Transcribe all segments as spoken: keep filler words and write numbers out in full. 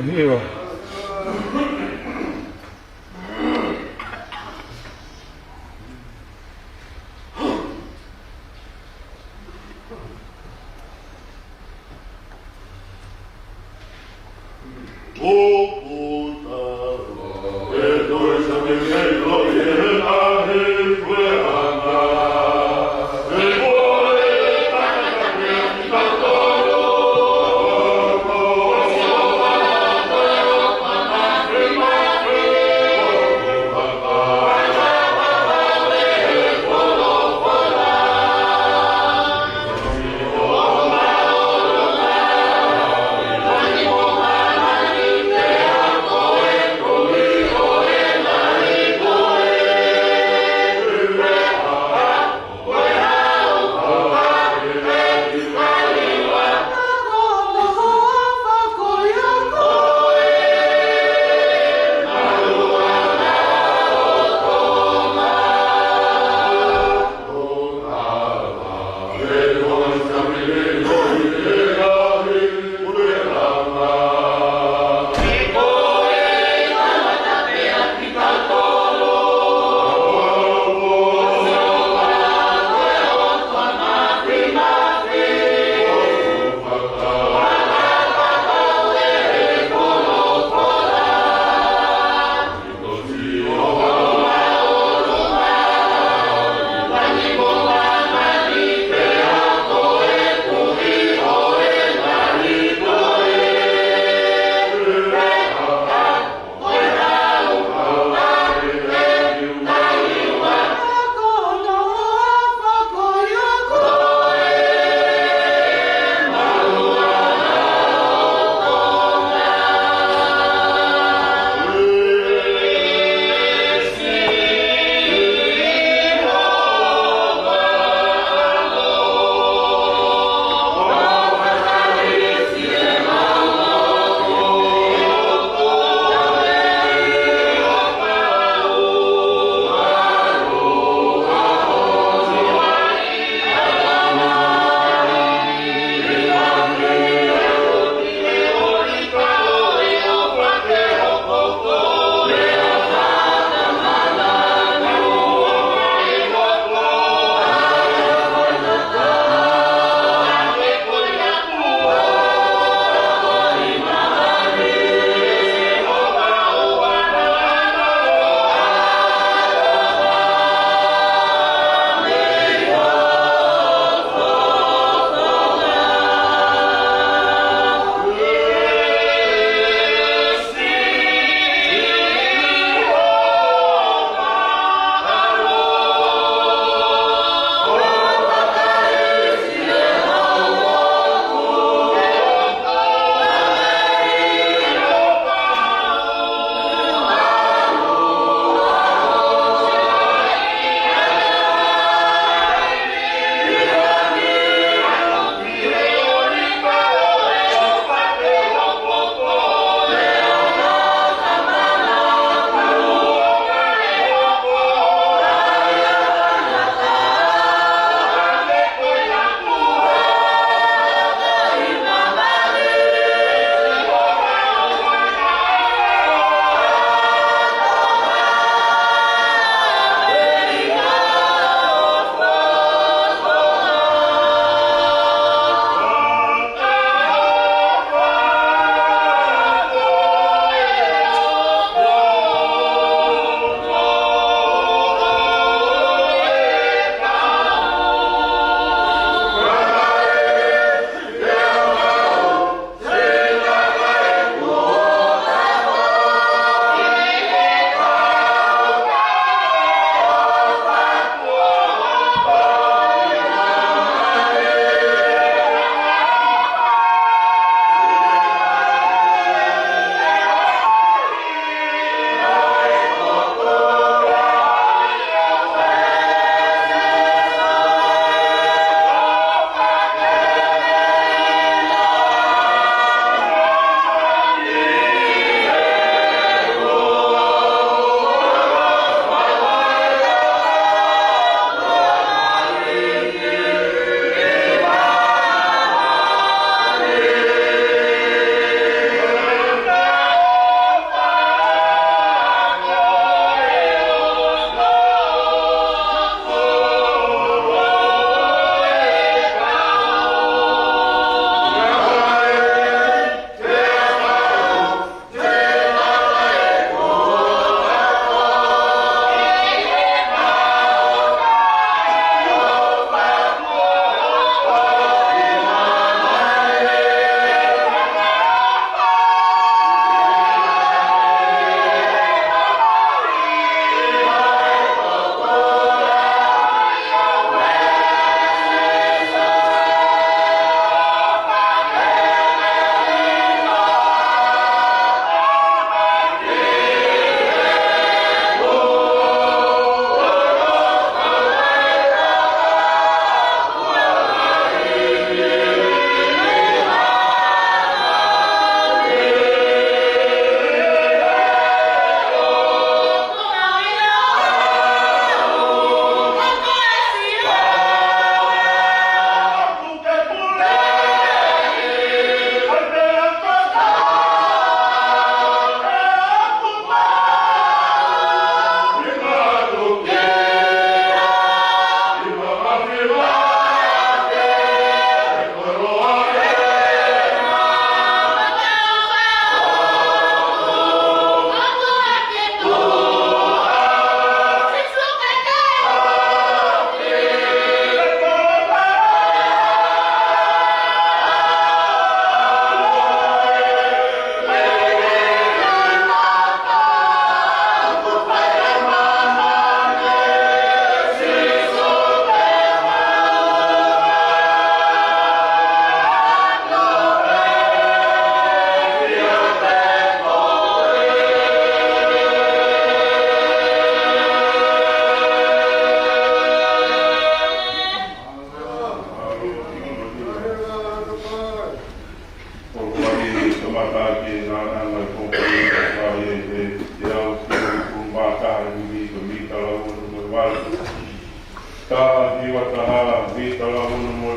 ʻIo.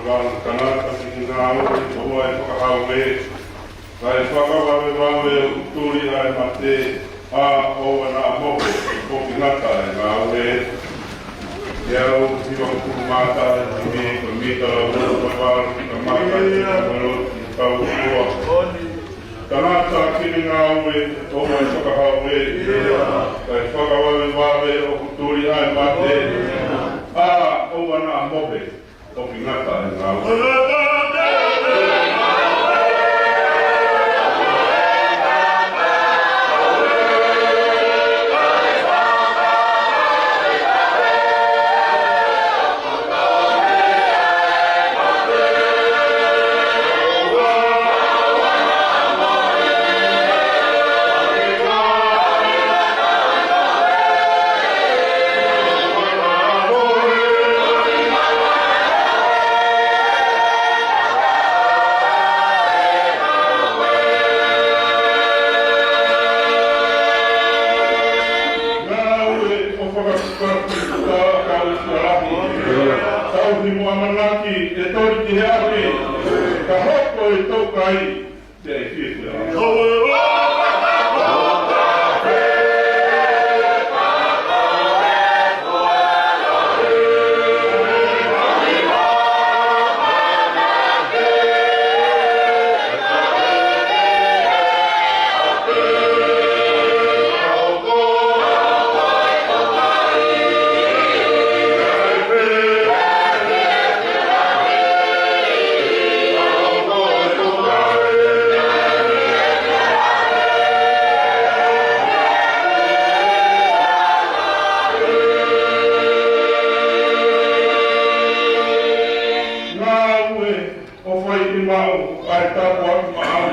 Tangata ki he ngāue, ʻoua ʻe fakahau ē, kae fakavavevave ʻoku tuli ʻa e mate, ʻa, ʻoua naʻa mohe, ʻoku ʻikai ngata ʻa e ngāue. Ke au, hiva kukuru mata, imi, ko mita la ua, ka valu, ka mata, ka melo, ki tau kua. Tangata ki he ngāue, ʻoua ʻe fakahau ē, kae fakavavevave ʻoku tuli ʻa e mate, ʻa, ʻoua naʻa mohe, ʻoku ʻikai ngata ʻa e ngāue. Ngāue ʻo fakatuʻutāmaki ʻa e ʻOtua lahi. Tauhi mo ʻamanaki ʻe toli ki he ʻapi, ka hoko ʻi he taukai, te ai fie fie. Ngāue ʻo fai ki maʻu ʻa e tāpuaki maʻau.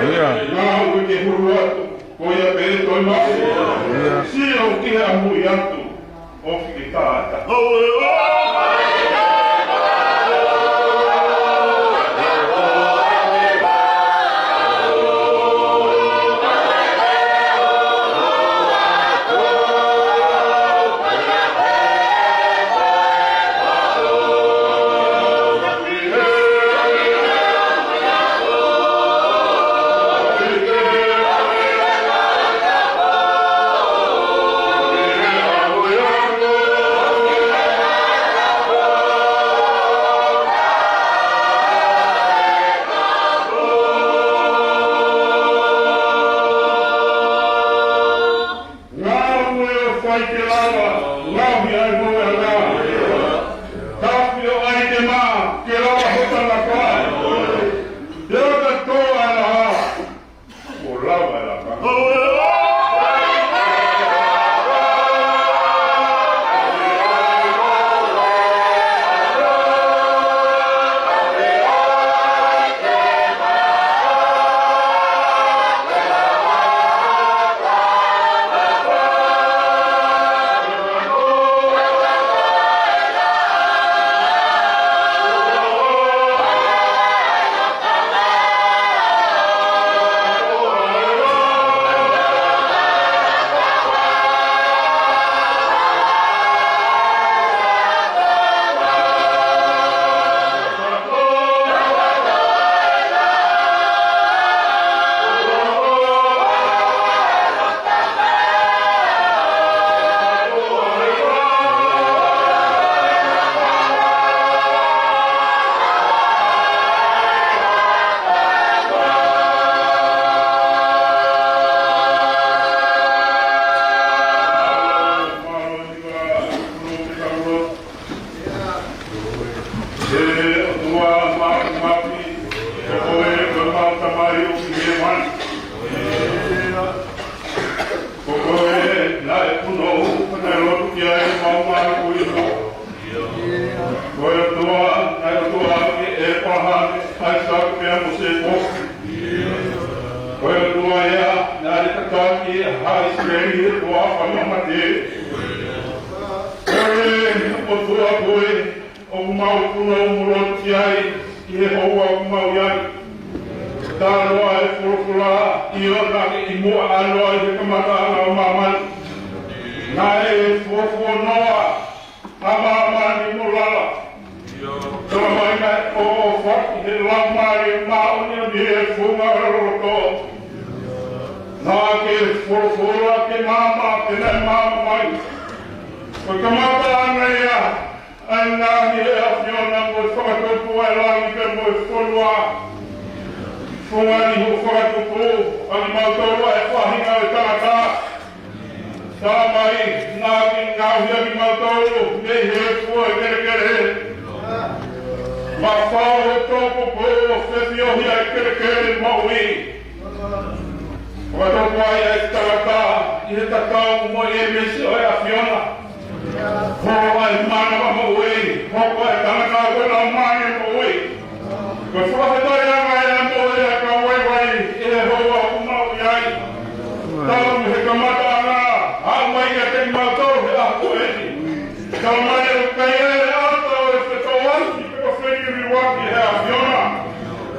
ʻIo. Ngāue ke hulu atu, ko ia pē ʻe toe maʻu. ʻIo. Sio ki he ʻamuʻi atu, ʻo fiki tāta. Ngāue ʻo fai ke lava, ngaohi ʻa e moʻui ʻa e ngāue. Tafi ʻo ʻai ke maʻa, ke lava hota na fai. Te ota toa ʻa e laha, ʻo lava ʻa e lava. ʻE ʻOtua Māfimafi, ko koe ko ʻemau Tamai ʻoku ʻi hēvani. Ko koe naʻe punou, naʻe lotu ki ai ʻemau ngaahi kui. Ko e ʻOtua, naʻe ʻOtua ʻa ʻĒpalahame, ʻAisake pea mo Sēkope. Ko e ʻOtua ia naʻe tataki ʻa ʻIsileli ʻi he toafa mamahi. Ko e ʻOtua koe ʻoku mau punou mo lotu ki ai ʻi he houa ʻoku mau ʻi ai. Talanoa e folofola, ʻio naʻe ʻi muʻa ʻa Noa ʻi he kamataʻanga ʻo māmani. Naʻe fuofua Noa ʻa māmani mo lala. Talamai naʻe ʻOfa ki he Laumālie Māʻoniʻoni he funga ʻo e loto. Naʻa ke folofola ke maama, ke ne maama mai. Ko e kamataʻanga ia ʻa e ngaahi ʻa e ʻAfiona, ko e fakatupu ʻa e langi pea mo e fonua. Funga ni hoʻo fakatupu, ʻa kimautolu ʻa e faʻahinga ʻo e tangata. Tala mai, naʻa ke ngaohi ʻa kimautolu mei he efu ʻo e kelekele. Mafao hoʻo toʻukupu ʻo fefiohi ʻa e kelekele moʻui. Fakatupu ai ʻa e tangata ʻi he tatau mo e ʻīmisi ʻo e ʻAfiona. Hoko ʻa e mānava moʻui, hoko ʻa e tangata ko e laumālie moʻui. Ko e fakafetaʻi ange ʻa e moʻui ʻa e kau vaivai ʻi he houa ʻoku mau ʻi ai. Tau he kamataʻanga, aʻu mai kiate kimautolu he ʻaho ko eni. Tau mai ʻoku ʻikai ʻi ai ha ʻata ʻo e fetōʻaki pe ko e feliliuaki he ʻAfiona.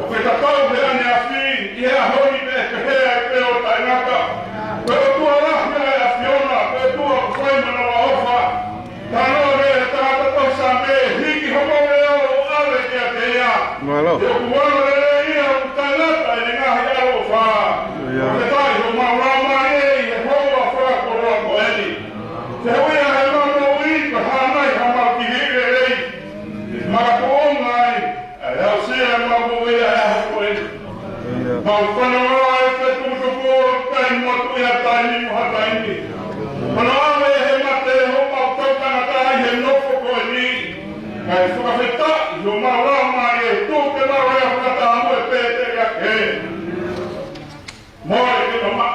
ʻOku ke tatau he ʻaneafi, ʻi he ʻaho ni pea pehē ai pē ʻo taʻengata. Ko e ʻOtua lahi ʻa e ʻAfiona, ko e ʻOtua ʻoku fai manavaʻofa. Talanoa mai e tangata ko Saame, hiki homau leʻo ʻo ʻave kiate ia. Mālō. He ʻoku ʻamanaki ia ʻoku taʻengata ʻene ngaahi ʻaloʻofa. ʻIo. Fakafetaʻi homau laumālie ʻi he houa fakakoloa ko eni. Ke ui ʻa e mau moʻui, ko e hā nai haʻamau kihiʻi lelei. Makatuʻunga ai ʻa e aʻusia ʻemau moʻui ʻa e ʻaho ko eni. ʻIo. Mau fanongoa e fetukutuku ʻo taimi atu ia taimi mo ha taimi. Fanongoa ʻe he mate homau tau tangata ʻi he nofo ko eni. Kae fakafetaʻi homau laumālie tuku ke mau lea fakataha mo e pēteliake. Mole ke mama.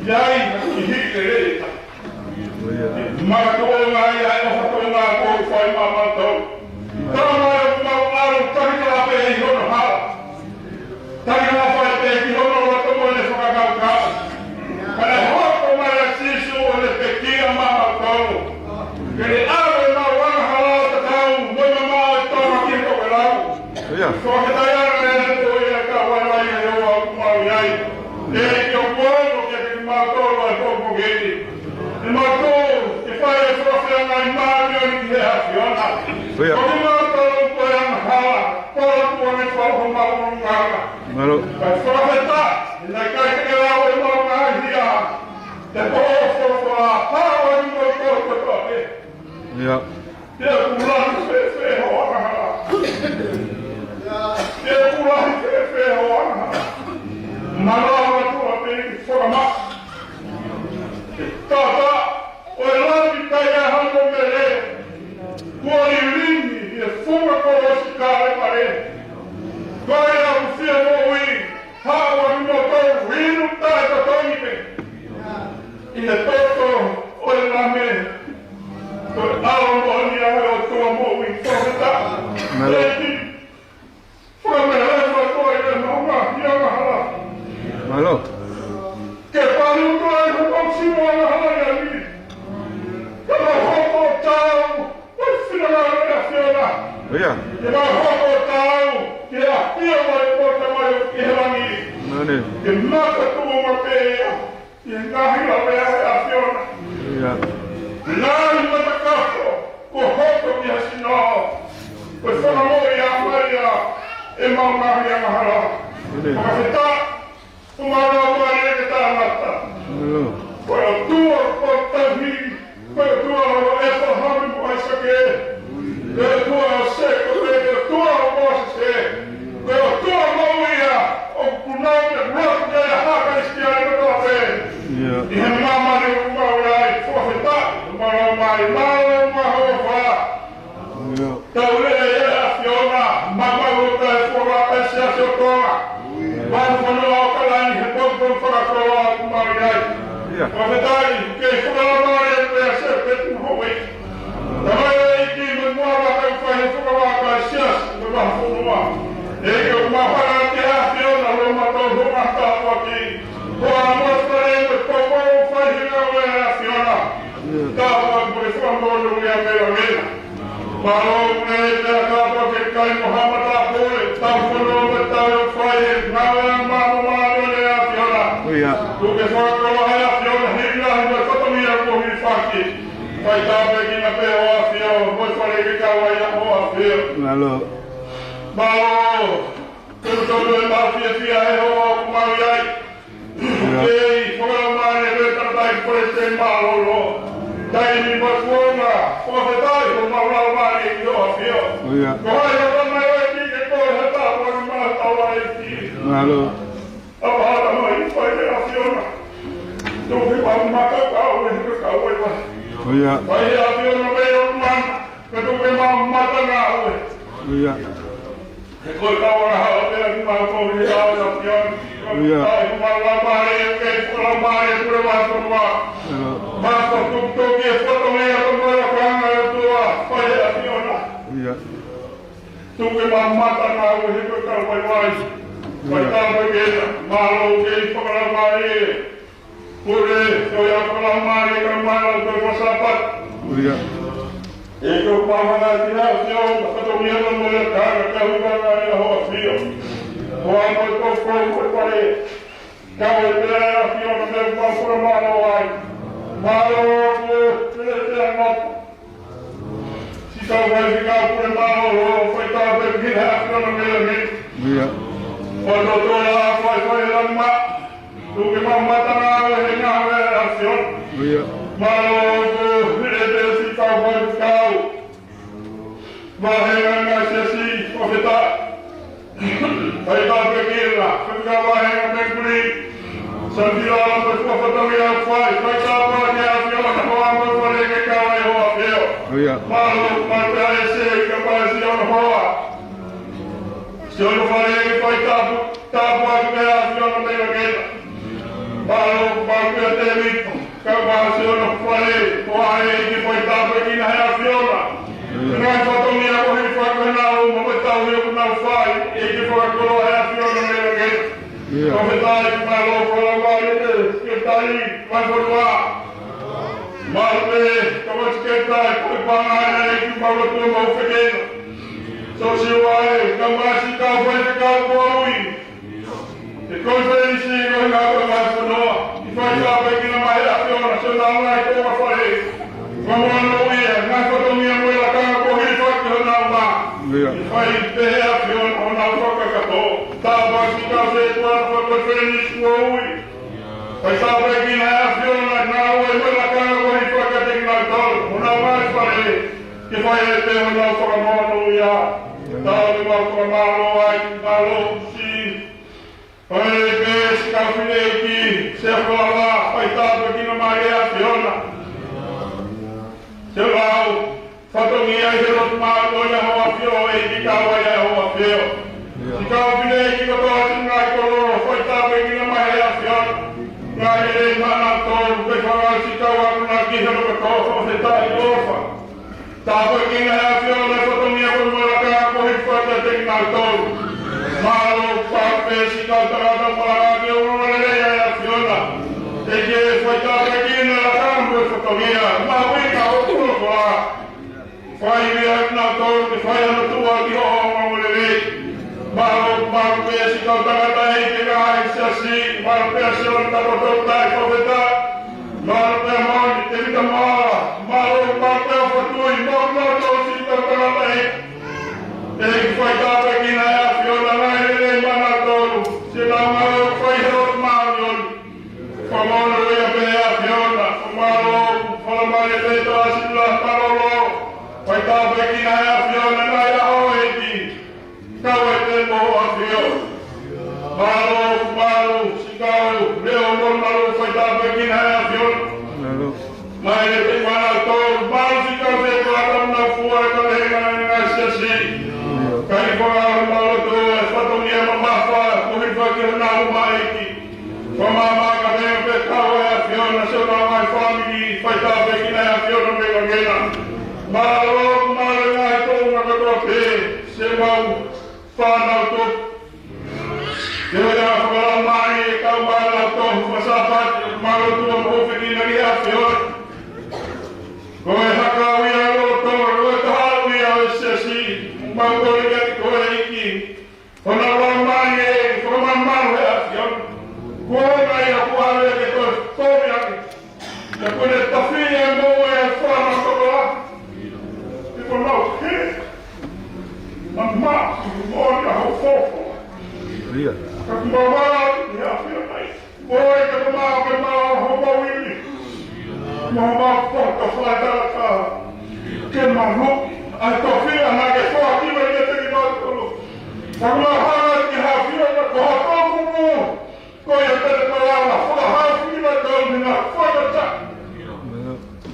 ʻI ai ha kihiʻi lelei. Makatuʻunga ai ʻa e ʻofa Tonga kuo fai maʻamautolu. Tala mai ʻoku mau ʻalu takitaha pē ʻi hono hala. Takitaha pē ki hono loto mo ʻene fakakaukau. Kae hoko mai ʻa Sīsū ʻo ne pekia maʻamautolu. Ke ne ʻave ʻemau angahala ʻo tatau mo e mamaʻo ʻo e Tonga ki he tokelau. ʻIo. Fakafetaʻi ange ʻa e moʻui ʻa e kau vaivai ʻi he houa ʻoku mau ʻi ai. ʻEiki, ʻoku ou ʻofa kiate kimautolu ʻi he pongipongi ni. ʻE mau tō, ke fai e fakafeangai māʻoniʻoni ki he ʻAfiona. ʻIo. Ko kimautolu ko e angahala, ko e ʻOtua ne fai homau ʻulungaanga. Mālō. Kae fakafetaʻi, he naʻe ʻikai te ke lau ʻemau ngaahi hia. Te ke ʻofa, ʻofa, haʻu ʻa kimautolu kotoa pē. ʻIo. Te u lahi fēfē hoʻo angahala. Te u lahi fēfē hoʻo angahala. Malava tua pē ki fakama. Tata, ʻo e lavi kai a hano mele. Kuo lilingi ʻi he funga kolosi Kalevale. Ko ia ʻoku fie moʻui, haʻu ʻa kimautolu inu taʻetotongi pē. ʻI he toto ʻo e Lame, ko e ʻAlo moʻoni ʻa e ʻOtua moʻui, fakafetaʻi. Mālō. ʻEiki, fakamālō atu ʻi he mau ngaahi angahala. Mālō. Ke palu atu ai homau simu angahala ʻi he ʻaho ni. Ke mau hoko ʻo taau, ʻo finangalo ʻa e ʻAfiona. ʻIo. Ke mau hoko ʻo taau, ke ʻafio mai ʻa e Tamai ʻoku ʻi he langi. Mālō. Ke makatuʻunga pē ia. ʻI he ngaahi lavea ʻa e ʻAfiona. ʻIo. Ngaahi matakapo, kuo hoto ki ha sino. Ko e fakamoʻui ʻa mai ʻa ʻemau ngaahi angahala. ʻIo. Fakafetaʻi, ʻoku mau lau mai ʻe ke tānata. ʻIo. Ko e ʻOtua, ko e tauhi, ko e ʻOtua ʻo ʻĒpalahame mo ʻAisake. Ko e ʻOtua ʻo Sēkope, ko e ʻOtua ʻo Mōsese. Ko e ʻOtua moʻui ia, ʻoku nau ke ua ke ia ha Kalisitiane kotoa pē. ʻIo. ʻI he māmani ʻoku mau ʻi ai, fakafetaʻi, ʻoku mau lau mai, mālō, mālō, mālō. ʻIo. Tau lea ʻa e ʻAfiona, māmani ʻoku ʻi ai e fuoloa ʻa e Siasi ʻo Tonga. Māmani ʻo Kalani he pongipongi fakakoloa ʻoku mau ʻi ai. ʻIo. Fakafetaʻi, ke fakalaumālie atu ʻa e Sēpeti mo Houʻeiki. Tamai ʻEiki, mo e muʻa vaka ʻoku fai he fakavaka ʻa e Siasi mo e vahefonua. ʻEiki, ʻoku mau hanga ki he ʻAfiona, ʻoku mau tau homa tāpuaki. Ko e ʻamanaki mo e poupou ʻoku fai he ngāue ʻa e ʻAfiona. Tāpuaki mo e fakamoʻoni ʻa e meʻa meʻa. Mālō ʻEiki, pea kātoa ke kai mo ha matāpule, tau fononga mo tau ʻo fai he ngāue ʻa e māmani ʻo e ʻAfiona. ʻIo. Tuku ke fakakoloa ʻa e ʻAfiona, hili lahi mo e fatongia kuo hilifaki. Fai tāpuekina pē ʻa e ʻAfiona, mo e fale ke kau ai ʻa e ʻAfiona. Mālō. Mālō, tonu tonu e mau fiefia he houa ʻoku mau ʻi ai. Kei fakalaumālie e tangataʻeiki palesiteni mālōlō. Taimi mo e kuonga, fakafetaʻi ko mau laumālie ki hoʻo ʻafio. Ko hai ʻoku mai ʻo e ki ke ko e hata ʻo e mau tau ai ki. Mālō. ʻApahata mai, fai e ʻAfiona. Tuku ke mau mata kau e hika kau e vai. Fai e ʻAfiona mei ʻolunga. Ka tuku ke mau mata ngāue. He ko e kau ʻa e hala pea ni mau ko e ʻAfiona. Ai ko mau laumālie, ke fakalaumālie, pule mau ko mau. Mau ko tuku tuku e foto mei a ko mau la kanga e tua. Fai e ʻAfiona. Tuku ke mau mata ngāue he ko e kau vaivai. Fai tāpui ke na, mālō ke fakalaumālie. Pule, ko ia fakalaumālie ka mālō ko e Sāpate. ʻEiki ʻoku mau hanga ki he ʻAfiona, ka toki ia ka mo ia ka, ka hanga ia hoʻo ʻafio. Ko ai mo e ko ko mo e pale. Ka ʻoku pea e ʻAfiona me mau fakamālō ai. Mālō ko e pele pea ngata. Siʻi kau faifekau pule mālōlō, fai tāpui ki he ʻAfiona mei langi. ʻO e toto la fai fai lama. Tuku ke mau mata ngāue he ngāue ʻa e ʻAfiona. Mālō ko e pele pea siʻi kau faifekau. Vāhenga ngaahi siasi, fakafetaʻi. Fai tāpui ki he la, fai ka vāhenga mei kuli. Santila la fai fua fatongia fai, fai tāpui ki he ʻAfiona, ko amo fale ke kau ai hoʻo ʻafio. Mālō, mālō pea e se, ka pea si ono hoa. Si ono fale ke fai tāpui, tāpui ki he ʻAfiona mei la kena. Mālō, mālō pea Tēvita. Ka pea si ono fale, ko ai ʻEiki fai tāpuekina he ʻAfiona. Ngaahi fatongia ko hili fakahana o mo e tau ia ʻoku nau fai, ʻEiki fakakoloa he ʻAfiona mei langi. Fakafetaʻi mālō fakalaumālie ke tai mai fonua. Mālō pē, ka masi ke tai, ko e panga ʻa e ʻEiki mālō tuʻa mau fekena. So si wae, ka masi kau faifekau ko ui. He konifelenisi ko e ngāue ʻa e fonua, ʻi fai tāpuekina mai ʻe he ʻAfiona, so nau ngai ko ma fale. Fakamoʻoni ia, ngaahi fatongia mo e lakanga ko hili faki honau mā. ʻI fai pē ʻe he ʻAfiona, honau fakakakato. Tāpuaki kau se tuʻa fakakonifelenisi ko ui. Fai tāpuekina ʻe he ʻAfiona, ngāue mo e lakanga ko hili faki ʻiate kinautolu, honau ngaahi fale. Ke fai pē honau fakamoʻoni ia. Tau ke mau fakamālō ai, mālō si. Fai pē siʻi kau fineʻeiki, se falala, fai tāpuekina mai ʻe he ʻAfiona. Se lau, fatongia ʻi he lotu māʻoniʻoni ʻa hoʻo ʻafio, ʻEiki kau ai ʻa hoʻo ʻafio. Siʻi kau fineʻeiki kotoa siʻi ngaahi kolo, fai tāpuekina mai ʻe he ʻAfiona. Ngaahi lelei maʻanautolu, ke fakaʻau siʻi kau akonaki he lotu kotoa, fakafetaʻi ʻofa. Tāpuekina ʻe he ʻAfiona e fatongia ko e malanga ko hili faki ʻiate kinautolu. Mālō pea pē siʻi kau tangata malanga ke ʻuluaki lelei ʻa e ʻAfiona. ʻEiki fai tāpuekina e lakanga mo e fatongia. Mahuʻinga hoʻo koloa. Fai meʻa kinautolu ke fai ʻa e tuʻa ki hoʻo ongoongo lelei. Mālō, mālō pē siʻi kau tangata ʻi he ngaahi siasi, mālō pē siʻi kau tangata ʻi he fakafetaʻi. Mālō pē Moni, Tēvita Moala, mālō, mālō pē Fatui, mālō, mālō siʻi kau tangata ʻi. ʻEiki fai tāpuekina ʻe he ʻAfiona ngaahi lelei maʻanautolu, siʻi ngāue ʻoku fai he lotu māʻoniʻoni. Fakamoʻoni ia pē ʻe he ʻAfiona, fakamālō, fakamālō pē ʻa Sila, mālō, fai tāpuekina ʻe he ʻAfiona ngaahi ʻaho ʻEiki. Kau ai pē mo hoʻo ʻafio. Mālō, mālō, siʻi kau, leʻo mo mālō, fai tāpuekina ʻe he ʻAfiona. Mālō. Mai e te mana tō, mālō siʻi kau te kua tau na fua e kau he ngana ngā siasi. Kai fakaʻau mālō tō, e fatongia mamafa, ko hili faki honau maʻa ʻEiki. Fakamāmā ka mea pē kau e ʻAfiona, siʻonau ngaahi fāmili, fai tāpuekina e ʻAfiona mei langi na. Mālō, mālō ngaahi tōʻonga kotoa pē, siʻemau fānau tō. Ke ʻoua ʻe fakalaumālie e kau mālō tō, fakasāpati, mālō tuʻa mo fekina ki he ʻAfiona. Ko e haka ui ʻa e loto, ko e taha ui ʻa e siasi, mau kole kiate koe ʻEiki. Ko honau laumālie, ko e mamalu he ʻAfiona. Ko honau ia kuo ʻave ke toe kovi ake. Ka ko e tafi e moʻui e fana kotoa. He ko honau he. Mama, mo ia ho fofo. Ia. Ka ku mama, ia fia mai. Mo e ka mama, ke mama, ho mau ili. Mama, po ka fai tala ka. Ke malu, ai to fia na ke fo aki mai ia te ki mau tolo. Ka mama, ki ha fia na ko ha toku mu. Ko ia te te pala na, fo ha fia na tau ni na, fo na ta.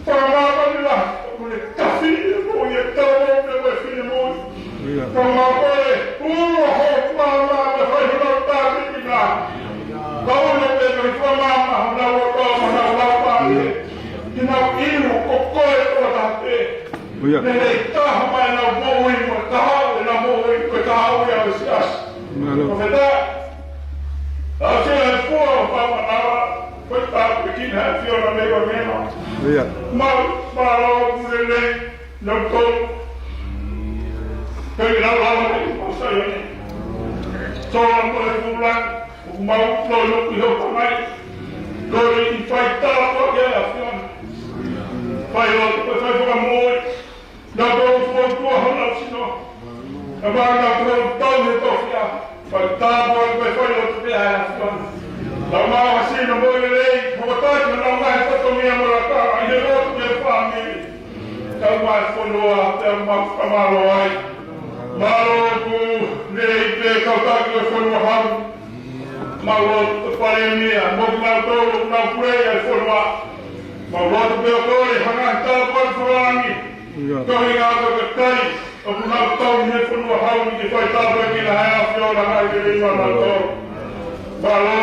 Fakamālō ʻi he ʻaho ni, ka fili mo ia, tau mo ia, mo e fili mo ia. Ia. Fakamālō e, ua ho māmā, mo e fai hina o tākiti na. Kau na te kai fakamāmā, na ua tau, na ua pā. Ia. Ki na inu, ko koe, ko tate. Ia. Ne nei taha mai na moʻui, mo taha, na moʻui, ko taha, ia, o siasi. Mālō. Ko feta, a se ai fua, o papa na, Ko e tāpuekina ʻa e ʻAfiona mei ʻolunga. Ia. Mau, mālō ʻoku lelei, nau tau. Pea ʻi lau lava nei, mau sai ane. Sola mo e fula, ʻoku mau loi loku ʻi ho tamai. Loi ʻi fai tāpuaki ʻa e ʻAfiona. Fai lotu, fai fakamoʻui. Naʻa tau fuatua honau sino. Ka mā naʻa tau tau he tofiʻa. Fai tāpuaki pē fai lotu pē ʻa e ʻAfiona. Tau mā ha sino mo e lelei, mo e taki, mo e ngaahi fatongia mo e lakanga, ʻi he lotu mo e fāmili. Tau mā e fonua, tau mā fakamālō ai. Mālō ʻoku lelei pē kau taki ʻo e fonua hau. Mau lotu ki he Palēmia, mo kinautolu, nau pule ʻi he fonua. Mau lotu pē ʻo kole, ha ngaahi tāpuaki fakalangi. Ia. Koeʻuhi ko e kakai, ʻoku nau tau ʻi he fonua hau ni ke fai tāpuekina ʻa e ʻAfiona mai ke lelei maʻanautolu. Mālō.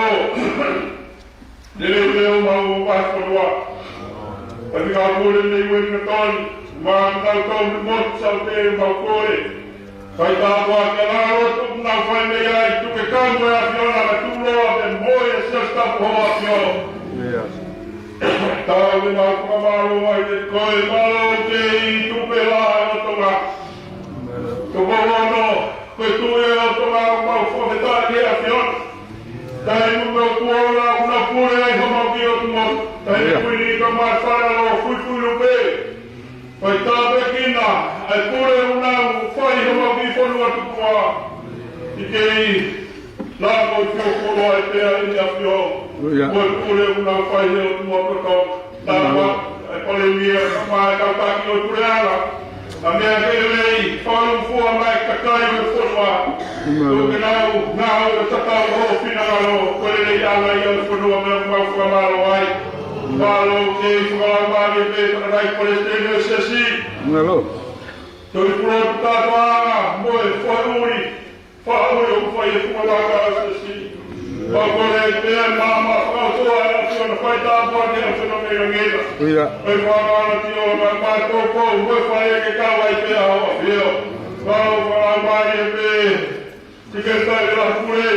Lelei pē ʻo mau ʻo e fonua. Pea ʻi he kau pule mei Uelingatoni, mo kinautolu mei Motu Saute mau kole. Fai tāpuaki ʻa e lotu ʻoku nau fai mei ai, tuku ke kau mo e ʻAfiona ka tuʻuloa pē mo e Siasi Tapu ho ʻAfio. Ia. Tau ke mau fakamālō ai kiate koe, mālō ke ʻi tupe la e ʻOtua. Toko ono, ko e tuʻi ʻo e ʻOtua ʻoku mau fakafetaʻi ki he ʻAfiona. Taimi mo e kuola, ʻoku nau pule ai homau kiʻi ʻotu motu. Taimi Ia. Kuini ka mai fale ʻo fuifui lupe. Fai tāpuekina ʻa e pule ʻoku nau fai homau kiʻi fonua tupuʻa. ʻI he kei lako ki he koloa ʻi he ʻAfio. Ia. Ko e pule ʻoku nau fai he ʻOtua kotoa. Tāpuaki ʻa e Palēmia, mo e kau taki ʻo e puleʻanga. ʻA e meʻa ke lelei, fakaʻuhinga mai kakai ʻo e fonua. Mālō. Tuku ke nau, nau ʻo tatau ho finangalo, ko e lelei ʻanga ia ʻo e fonua mo ʻemau fakamālō ai. Mālō ke fakalaumālie pē, tangataʻi palesiteni ʻo e siasi. Mālō. Toli pulotu kātoanga, mo e fakaʻuli. Fakaʻuli ʻoku fai e fuʻu laka ʻa e siasi. Pea kole pē ʻa e maama fakaʻotua ʻa e ʻAfiona fai tāpuaki ʻa e ʻAfiona mei langi na. Ia. Fai fakaʻaonga ki ʻolunga mai poupou, mo e fai ke kau ai pē ʻa ho ʻAfio. Kau fakalaumālie pē. Sekelitali Lahi Pule.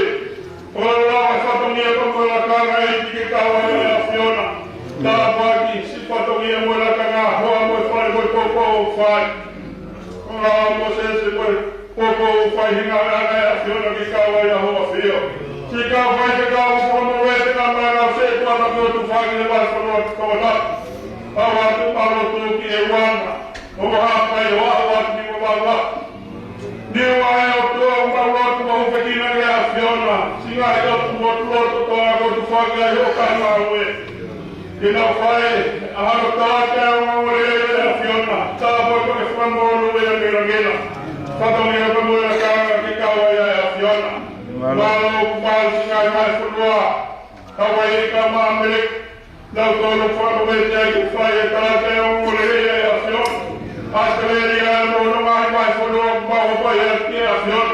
Fakalaulauloto fatongia pea mo e lakanga ʻEiki ke kau ai ʻa e ʻAfiona. Tāpuaki siʻi fatongia mo e lakanga hoa mo e fale mo e poupou ʻoku fai. Fakalaulauloto Mōsese mo e poupou ʻoku fai he ngaahi ʻaho ʻa e ʻAfiona ke kau ai ʻa ho ʻAfio. Siʻi kau faifekau mo e fakamoʻui ʻa e ngaahi mana ʻo e ʻOtua ʻoku tufaki he vahefonua Tonga ni. Kau atu ʻo lotu ki he ʻEua na. ʻO Haʻapai ʻo aʻu atu ki Vavaʻu. Niua ʻe ʻOtua ʻoku mau lotu mo hūfekina ki he ʻAfiona. Siʻi ngaahi ʻotu motu lotu Tonga ʻoku tufaki ai hoʻo kaungāngāue. Ke nau fai ʻa hono talaki ʻa e ongoongolelei ʻa e ʻAfiona. Tāpuaki mo e fakamoʻoni ʻa e ngaahi langila. Fatongia pea mo e lakanga ke kau ai ʻa e ʻAfiona. Mālō. Mālō ʻoku mau siʻi ngaahi vahefonua. Hawaii ka mo ʻAmelika. Naʻa tau fakamoʻoni ai ke fai e talaki ʻa e ongoongolelei ʻa e ʻAfiona. ʻAositelēlia mo hono ngaahi vahefonua ʻoku mau hapai atu ki he ʻAfiona.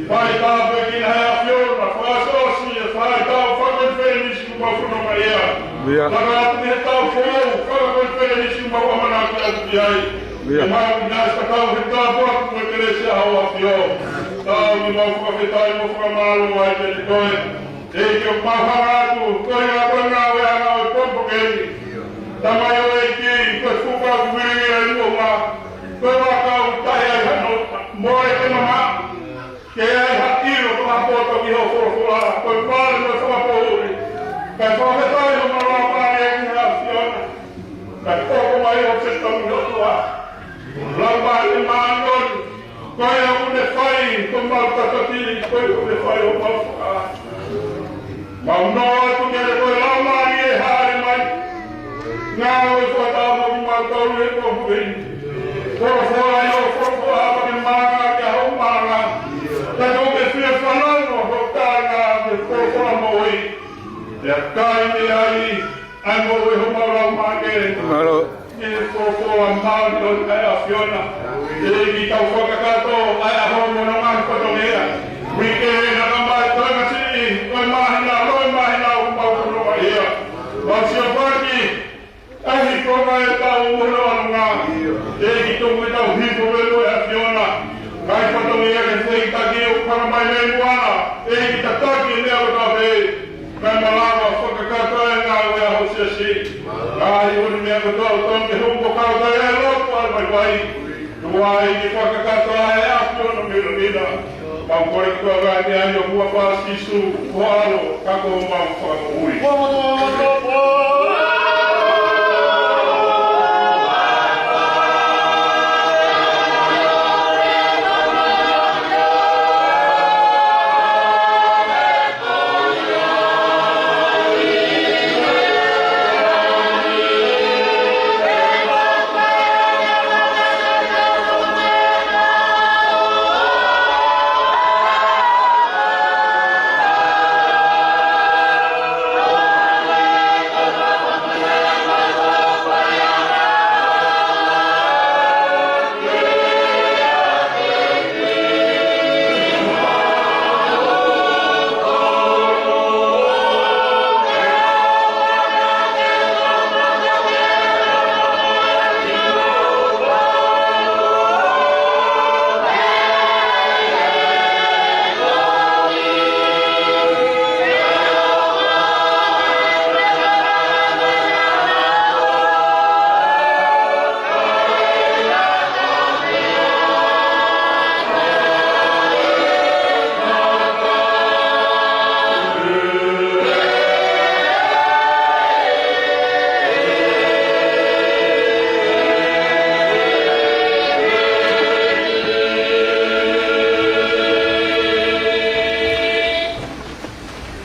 Fai tāpuekina ʻe he ʻAfiona, fakaʻosiʻosi e fai tau fakakonifelenisi ʻoku mau fononga ai. Ia. Laka atu ki he taʻu foʻou, fakakonifelenisi ʻoku mau ʻamanaki atu ki ai. Ia. Ke mau ʻinasi tatau he tāpuaki mo e kelesi ʻa ho ʻAfio. Tau ke mau fakafetaʻi mo fakamālō ai kiate koe. ʻEiki ʻoku mau hanga atu, ko e ngāue ʻa e ngāue pongipongi ni. Tamai ʻo e ʻEiki, ko e fuka ʻoku vili ai muʻa. Ko e vaka ʻoku tahi ai hano moe ke mamaʻo. Ke ai ha ʻilo fakapoto ki hoʻo folofola, ko e pale mo e fakapoʻuli. Kae fakafetaʻi ʻo mau lau mai ʻEiki ʻa e ʻAfiona. Kae hoko mai ʻo fetaʻi ʻOtua. Lau mai ʻe māʻoniʻoni. Ko ia ʻoku ne fai homau tataki, ko ia ʻoku ne fai homau fakaʻā. Mau noa atu kiate koe Laumālie, hāʻele mai. Ngāue fakatātā mo kimautolu he pongipongi ni. Folofola ʻi hoʻo folofola, ʻa ke malanga ki hoʻo malanga. Kae tuku ke fie fanongo hoʻo kāinga ki he folofola moʻui. Pea kai mei ai ʻa e moʻui homau laumālie. Mālō. ʻI he folofola māʻoniʻoni ʻa e ʻAfiona. ʻEiki, tau fakakakato ʻa e ʻaho mo hono ngaahi fatongia. Uike naʻa ka mai, toe masiʻi, toe māhina, toe māhina ʻoku mau fononga ai. Mau siʻi ʻofa ki he ʻaho ko eni ʻetau mono anunga. ʻEiki, tuku ke tau hifo pē mo e ʻAfiona. Ngaahi fatongia ke fehikitaki ʻoku hanga mai mei muʻa na. ʻEiki, tataki e meʻa kotoa pē. Kae malava fakakakato e ngāue ʻa ho siasi. Ngaahi ʻū meʻa kotoa ʻoku totonu ke hoko, kau ai e lotu ʻa e vaivai. Tuku ai ke fakakakato ʻa e ʻAfiona mei he mina. Mau kole kotoa ngaahi meʻa ni ʻi ho huafa Sīsū, ko ho ʻAlo, ka ko homau Fakamoʻui.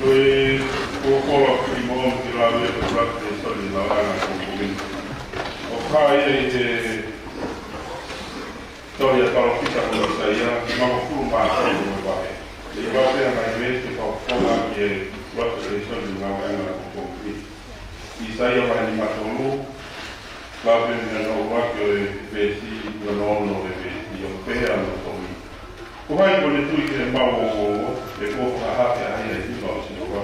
Ko e folofola ki moʻoni ke lave ʻi he Fakamoʻui ʻi he Soli na ana ko kumi. ʻOku hā ia ʻi he tohi ʻa e palōfita ko ʻĪsaia, nimangofulu mā tolu mo e vahe. ʻI he vahe ʻa e ngaahi veesi fakafofonga ki he Fakamoʻui ʻi he Soli na ana ko kumi. ʻĪsaia vahe nimatolu, lave mei hono ʻuluaki ʻo e veesi, ki hono ono ʻo e veesi, ʻo pehē ʻa hono tohi. Ko hai kuo ne tui ki heʻemau ongoongo, ʻe kuo fakahā kiate ia ʻa e hiva ʻo Sihova?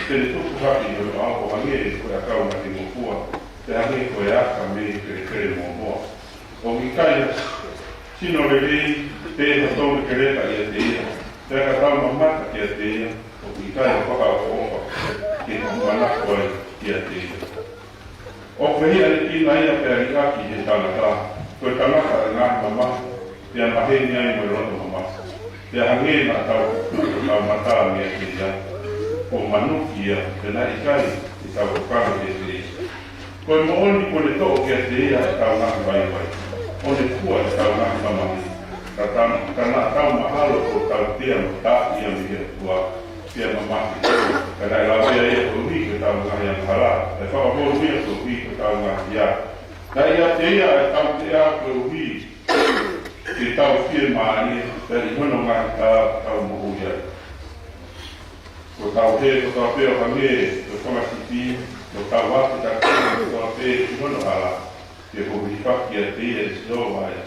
Te ne tupu hake ʻi hono ʻao ʻo hangē ko e ʻakau naʻa ne ngofua, pea hangē ko e aka mei he kelekele mōmoa. ʻOku ʻikai ha sino lelei pe ha toulekeleka ʻiate ia, pea ka tau mamata kiate ia, ʻoku ʻikai ha fakaʻofoʻofa ke tau manako ai kiate ia. ʻOku fehiʻanekina ia pea liʻaki ʻe he tangata, ko e tangata ʻo e ngaahi mamahi, pea maheni ai mo e loto mamahi. Pea hangē naʻa tau tuku hotau mata meiate ia, kuo manuki ia, pea naʻe ʻikai te tau kakano kiate ia. Ko e moʻoni kuo ne toʻo kiate ia ʻetau ngaahi vaivai, ʻo ne fua ʻetau ngaahi mamahi. Ka ta-, ka naʻa tau mahalo kuo tautea mo taaʻi ia mei he ʻOtua, pea mamahi. Ka naʻe lavea ia koeʻuhi ko ʻetau ngaahi angahala, pea fakavolu ia koeʻuhi ko ʻetau ngaahi ʻea. Naʻe ʻiate ia ʻa e tautea koeʻuhi ke tau fiemālie, pea ʻi hono ngaahi tā tau moʻui ai. Kuo tau hē kotoa pē ʻo hangē ko e fanga sipi, kuo tau afe takimuʻa kotoa pē ʻi hono hala, pea kuo hilifaki kiate ia ʻe Sihova ʻa e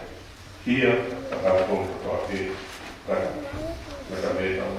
hia ʻatautolu kotoa pē. Ka, ka ta me tau.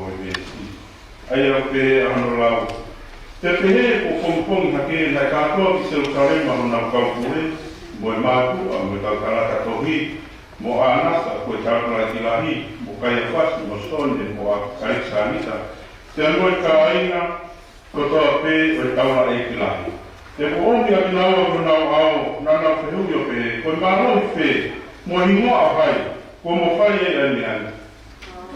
ʻo e veesi. ʻA ia ʻoku pehē hono lau: Pea pehē kuo pongipongi hake, naʻe kātoa ki Selusalema honau kau pule, mo e mātuʻa, mo e kau tangata tohi, mo ʻAnasa, ko e taulaʻeiki lahi, mo Kaiafasi, mo Sione, mo ʻAlekisanita, pea mo e kāinga kotoa pē ʻo e taulaʻeiki lahi. Pea kuo ʻomi ʻa kinaua ki honau ʻao, naʻa nau fehuʻi ʻo pehē, Ko e mālohi fē, mo e hingoa ʻo hai, kuo mo fai ai ʻa e meʻa ni?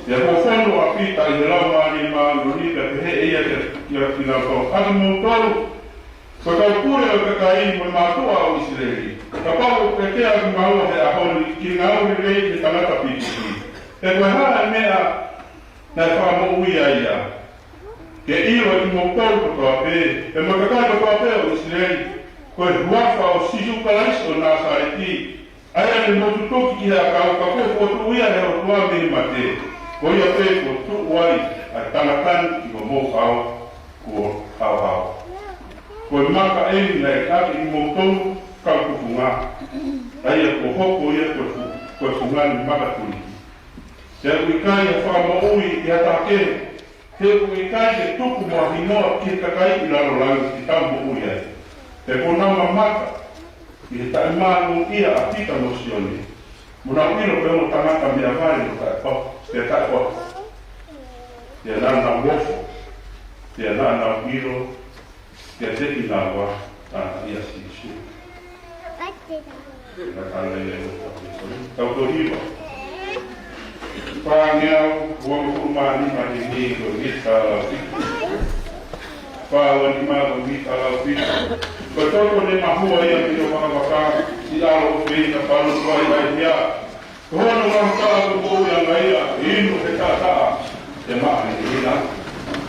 Pea kuo fonu ʻa Pita ʻi he Laumālie Māʻoniʻoni, pea pehē ʻe ia kia, kia kinautolu, ʻA kimoutolu, ko e kau pule ʻo e kakai mo e mātuʻa ʻo ʻIsileli, kapau ʻoku ʻeke ʻa kimaua he ʻaho ni ki he ngāue lelei ʻi he tangata Pīlipi, pe ko e hā e meʻa naʻe fakamoʻui ai ia, ke ʻilo ʻe kimoutolu kotoa pē, pea mo e kakai kotoa pē ʻo ʻIsileli, ko e huafa ʻo Sīsū Kalaisi ʻo Nāsaleti, ʻa ia naʻa mou tutuki ki he ʻakau, ka kuo fokotuʻu ia ʻe he ʻOtua mei he mate, ko ia pē kuo tuʻu ai ʻa e tangata ni ʻi homou ʻao kuo haohaoa. Ko e maka eni naʻe ʻeke ʻe kimoutolu kau tufunga, ʻa ia kuo hoko ia ko e fu-, ko e fungani maka tuliki. Pea ʻoku ʻikai ha fakamoʻui ʻi ha taha kehe, he ʻoku ʻikai ke tuku mo ha hingoa ki he kakai ʻi lalo langi ke tau moʻui ai. Pea kuo nau mamata ʻi he taʻemānūʻia ʻa Pita mo Sione, mo nau ʻilo ko e ongo tangata meʻavale mo taʻepa-, pea taʻepa-, pea naʻa nau ofo, pea naʻa nau ʻilo kiate kinaua ʻa e ʻEiki ko Sīsū. Naʻa nau ʻilo ʻa Sīsū. Tau toe hiva. Fāngeau uangofulu mā nima, himi ko e mita lau fitu. Fā ua nima ko e mita lau fitu. Ko e toto ne mahua ia mei hoʻo vakavaka, siʻi ʻAlo ʻofeina, palu tuai ai hia. Ko hono ngaahi taʻataʻa ko e moʻui ʻa e ngaahi ia, inu he taʻataʻa, ʻe maʻa ʻi hina.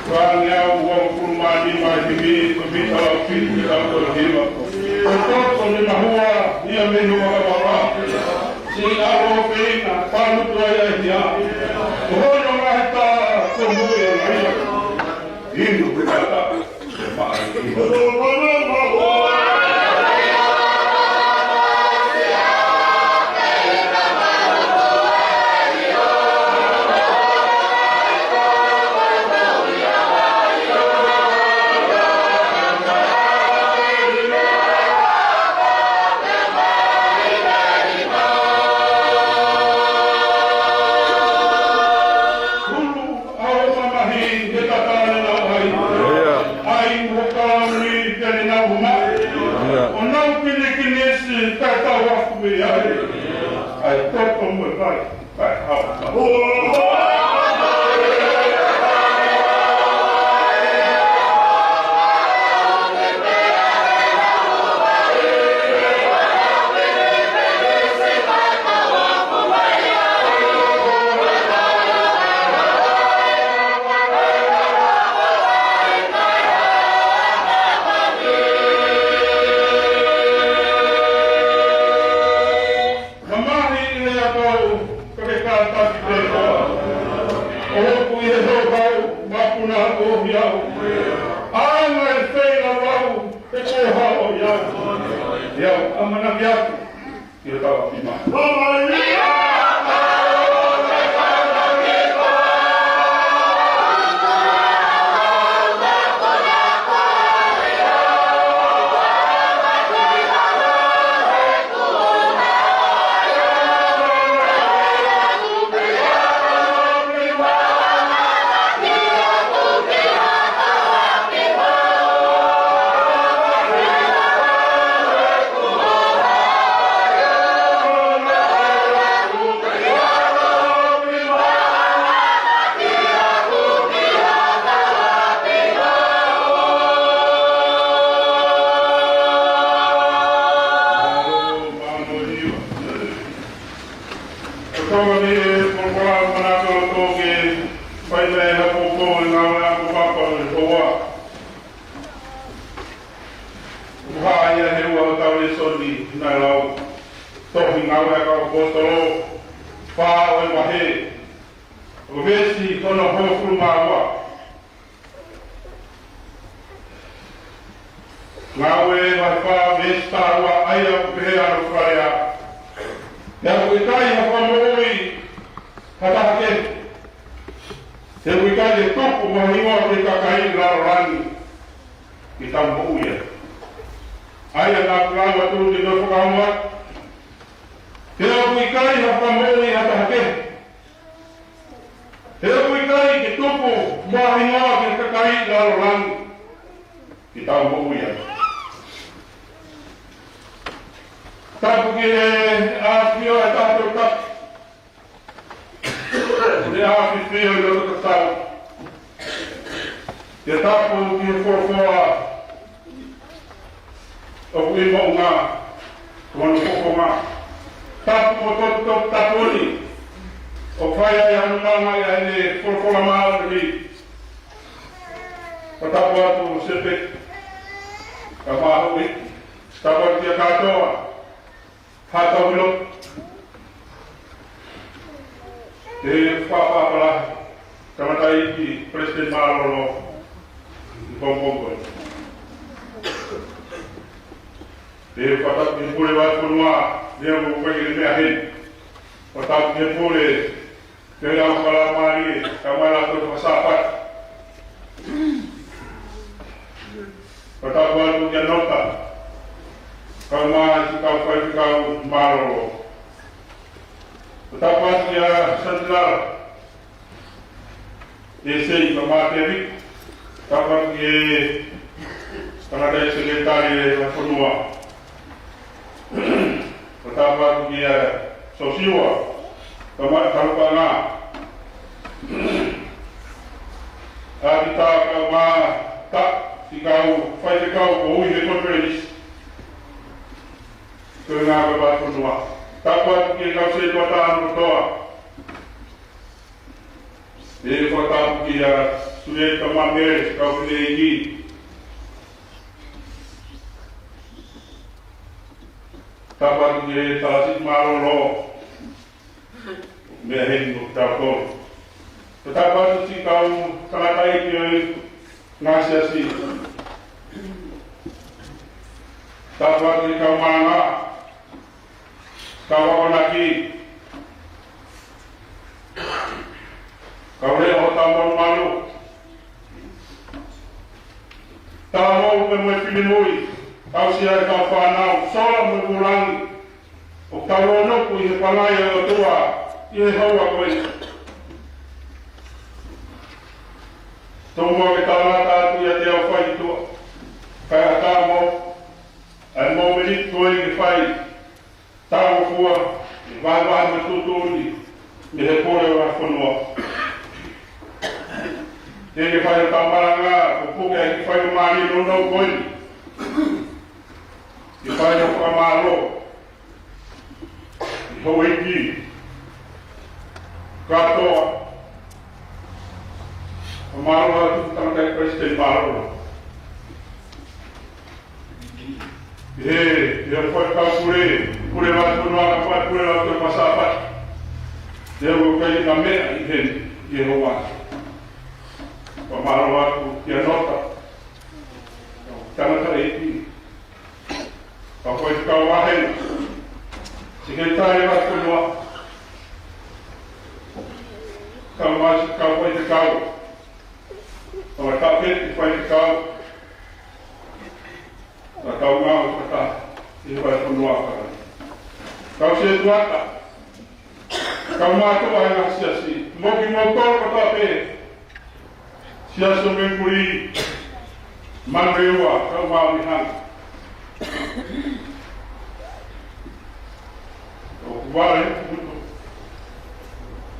Fāngeau uangofulu mā nima, himi ko e mita lau fitu, ke tau toe hiva. Ko e toto ne mahua ia mei hoʻo vakavaka, siʻi ʻAlo ʻofeina, palu tuai ai hia. Ko hono ngaahi taʻataʻa ko e moʻui ʻa e ngaahi ia, inu he taʻataʻa. ʻA e mamahi, he tatau ne nau ʻai. ʻIo. ʻAi mo e kalauni, pea ne nau hū mai. ʻIo. ʻO nau kinikinisi, kae tau aku mei ai. ʻA e toto mo e vai, kae hao. Mamahi ʻi he ʻakau, ka ke kātaki pē koe. ʻOku ʻi he houhau, mapuna ʻoku ʻi au. ʻAnga e feilalau, he ko e hao ʻi au. ʻI au, ʻamanaki atu. Ke tau ʻapi mai. Ko e tonga ni e polokalama manako loto ke fai mai ha poupou e ngāue ako papa e hoa. Ko e hā ia he ua ʻo e tau lēsoni naʻe lau? Tohi Ngāue ʻa e Kau ʻAposetolo, fā ʻo e vahe, ʻo e veesi hono hongofulu mā ua. Ngāue vahe fā veesi taha ua, ʻa ia ʻoku pehē hono fakalea: Pea ʻoku ʻikai ha fakamoʻui ha taha kehe, He ʻoku ʻikai ke tupu mo ha hingoa ki he kakai ʻi lalo langi ke tau moʻui ai. ʻA ia naʻa ku lau atu ke toe fakaongo atu. He ʻoku ʻikai ha fakamoʻui ʻa ha taha kehe. He ʻoku ʻikai ke tupu mo ha hingoa ki he kakai ʻi lalo langi ke tau moʻui ai. Tapu ki he ʻAfio ʻa e Taʻehāmai Tapu. Ko e ʻAfio ʻi loto tatau. Ke tapu ki he folofola ʻoku ʻi moʻunga, ko hono fofonga. Tapu mo e toputapu tapu ni ʻoku fai ai ʻa e ʻamanaki ʻa e folofola māʻoniʻoni. Ko e tapu atu Sepe, ka mahuʻi, tapu atu kia kātoa. Haʻa tau ʻilo. Te fakaʻapaʻapa lahi, tangataʻeiki Palesiteni Mālōlō ʻi Pongipongi. Te fakatapu ki he pule vahefonua, lea mo fai e meʻa heni. Fakatapu ki he pule, ke ʻi ai ha faingamālie, kae ʻumaʻā ʻa e Fakasāpate. Fakatapu atu kia Nota, kae ʻumaʻā siʻi kau faifekau mālōlō. Fakatapu atu kia Santilala, ʻEsei kae ʻumaʻā Tēvita. Fakatapu atu ki he tangataʻeiki Sekelitali ʻo e fonua. Fakatapu atu kia Sosiua, kae ʻumaʻā e kau paʻanga. ʻApita kae ʻumaʻā ʻa e kau faifekau koeʻuhi he konifelenisi. Ko e ngāue ʻa e fonua. Tapu atu ki he kau sētuata kotoa. Pea fakatapu kia Sulieta Mamele, kau fineʻeiki. Tapu atu ki he Talasiʻi Mālōlō, meʻa heni mo kitautolu. Fakatapu atu ki he kau tangataʻeiki ʻo e ngaahi siasi. Tapu atu ki he kau malanga, kau akonaki, kau leʻo ʻo hotau malumalu, talavou pea mo e finemui, aʻusia e kau fānau, sola mo e vūlangi, ʻoku tau lōnuku ʻi he palai ʻa e ʻOtua ʻi he houa ko eni. Tomuʻa ke tau lata atu ʻiate au fai ki tuʻa, kae ʻatā mo ʻa e mōmeniti ko eni ke fai talangofua, ke vahevahe mo e tuʻutuʻuni mei he pule ʻo e fonua. Ke ke fai ʻo tau malanga, ko e puke ʻa e kiʻi faingamālie nounou ko eni ke fai ʻo fakamālō ʻi houʻeiki kātoa. Fakamālō atu ki he tangataʻeiki Palesiteni Mālōlō. He, he ʻoku fai kau pule, pule vahefonua, ka fai pule lau te Fakasāpate. He ʻoku ʻikai ke meʻa ʻi heni, ʻi he houa. Fakamālō atu kia Nota, tangataʻeiki, kau faifekau vāhenga, sekelitali vahefonua, kau mai siʻi kau faifekau, kau taʻokete faifekau, kau ngāue fakataha ʻi he vahefonua. Kau sētuata, kau mātuʻa ʻi he ngaahi siasi, mo kimoutolu kotoa pē, Siasi ʻo Mekuli, Manurewa, kau Maʻunihanga. ʻOku vale, ʻoku tuʻu.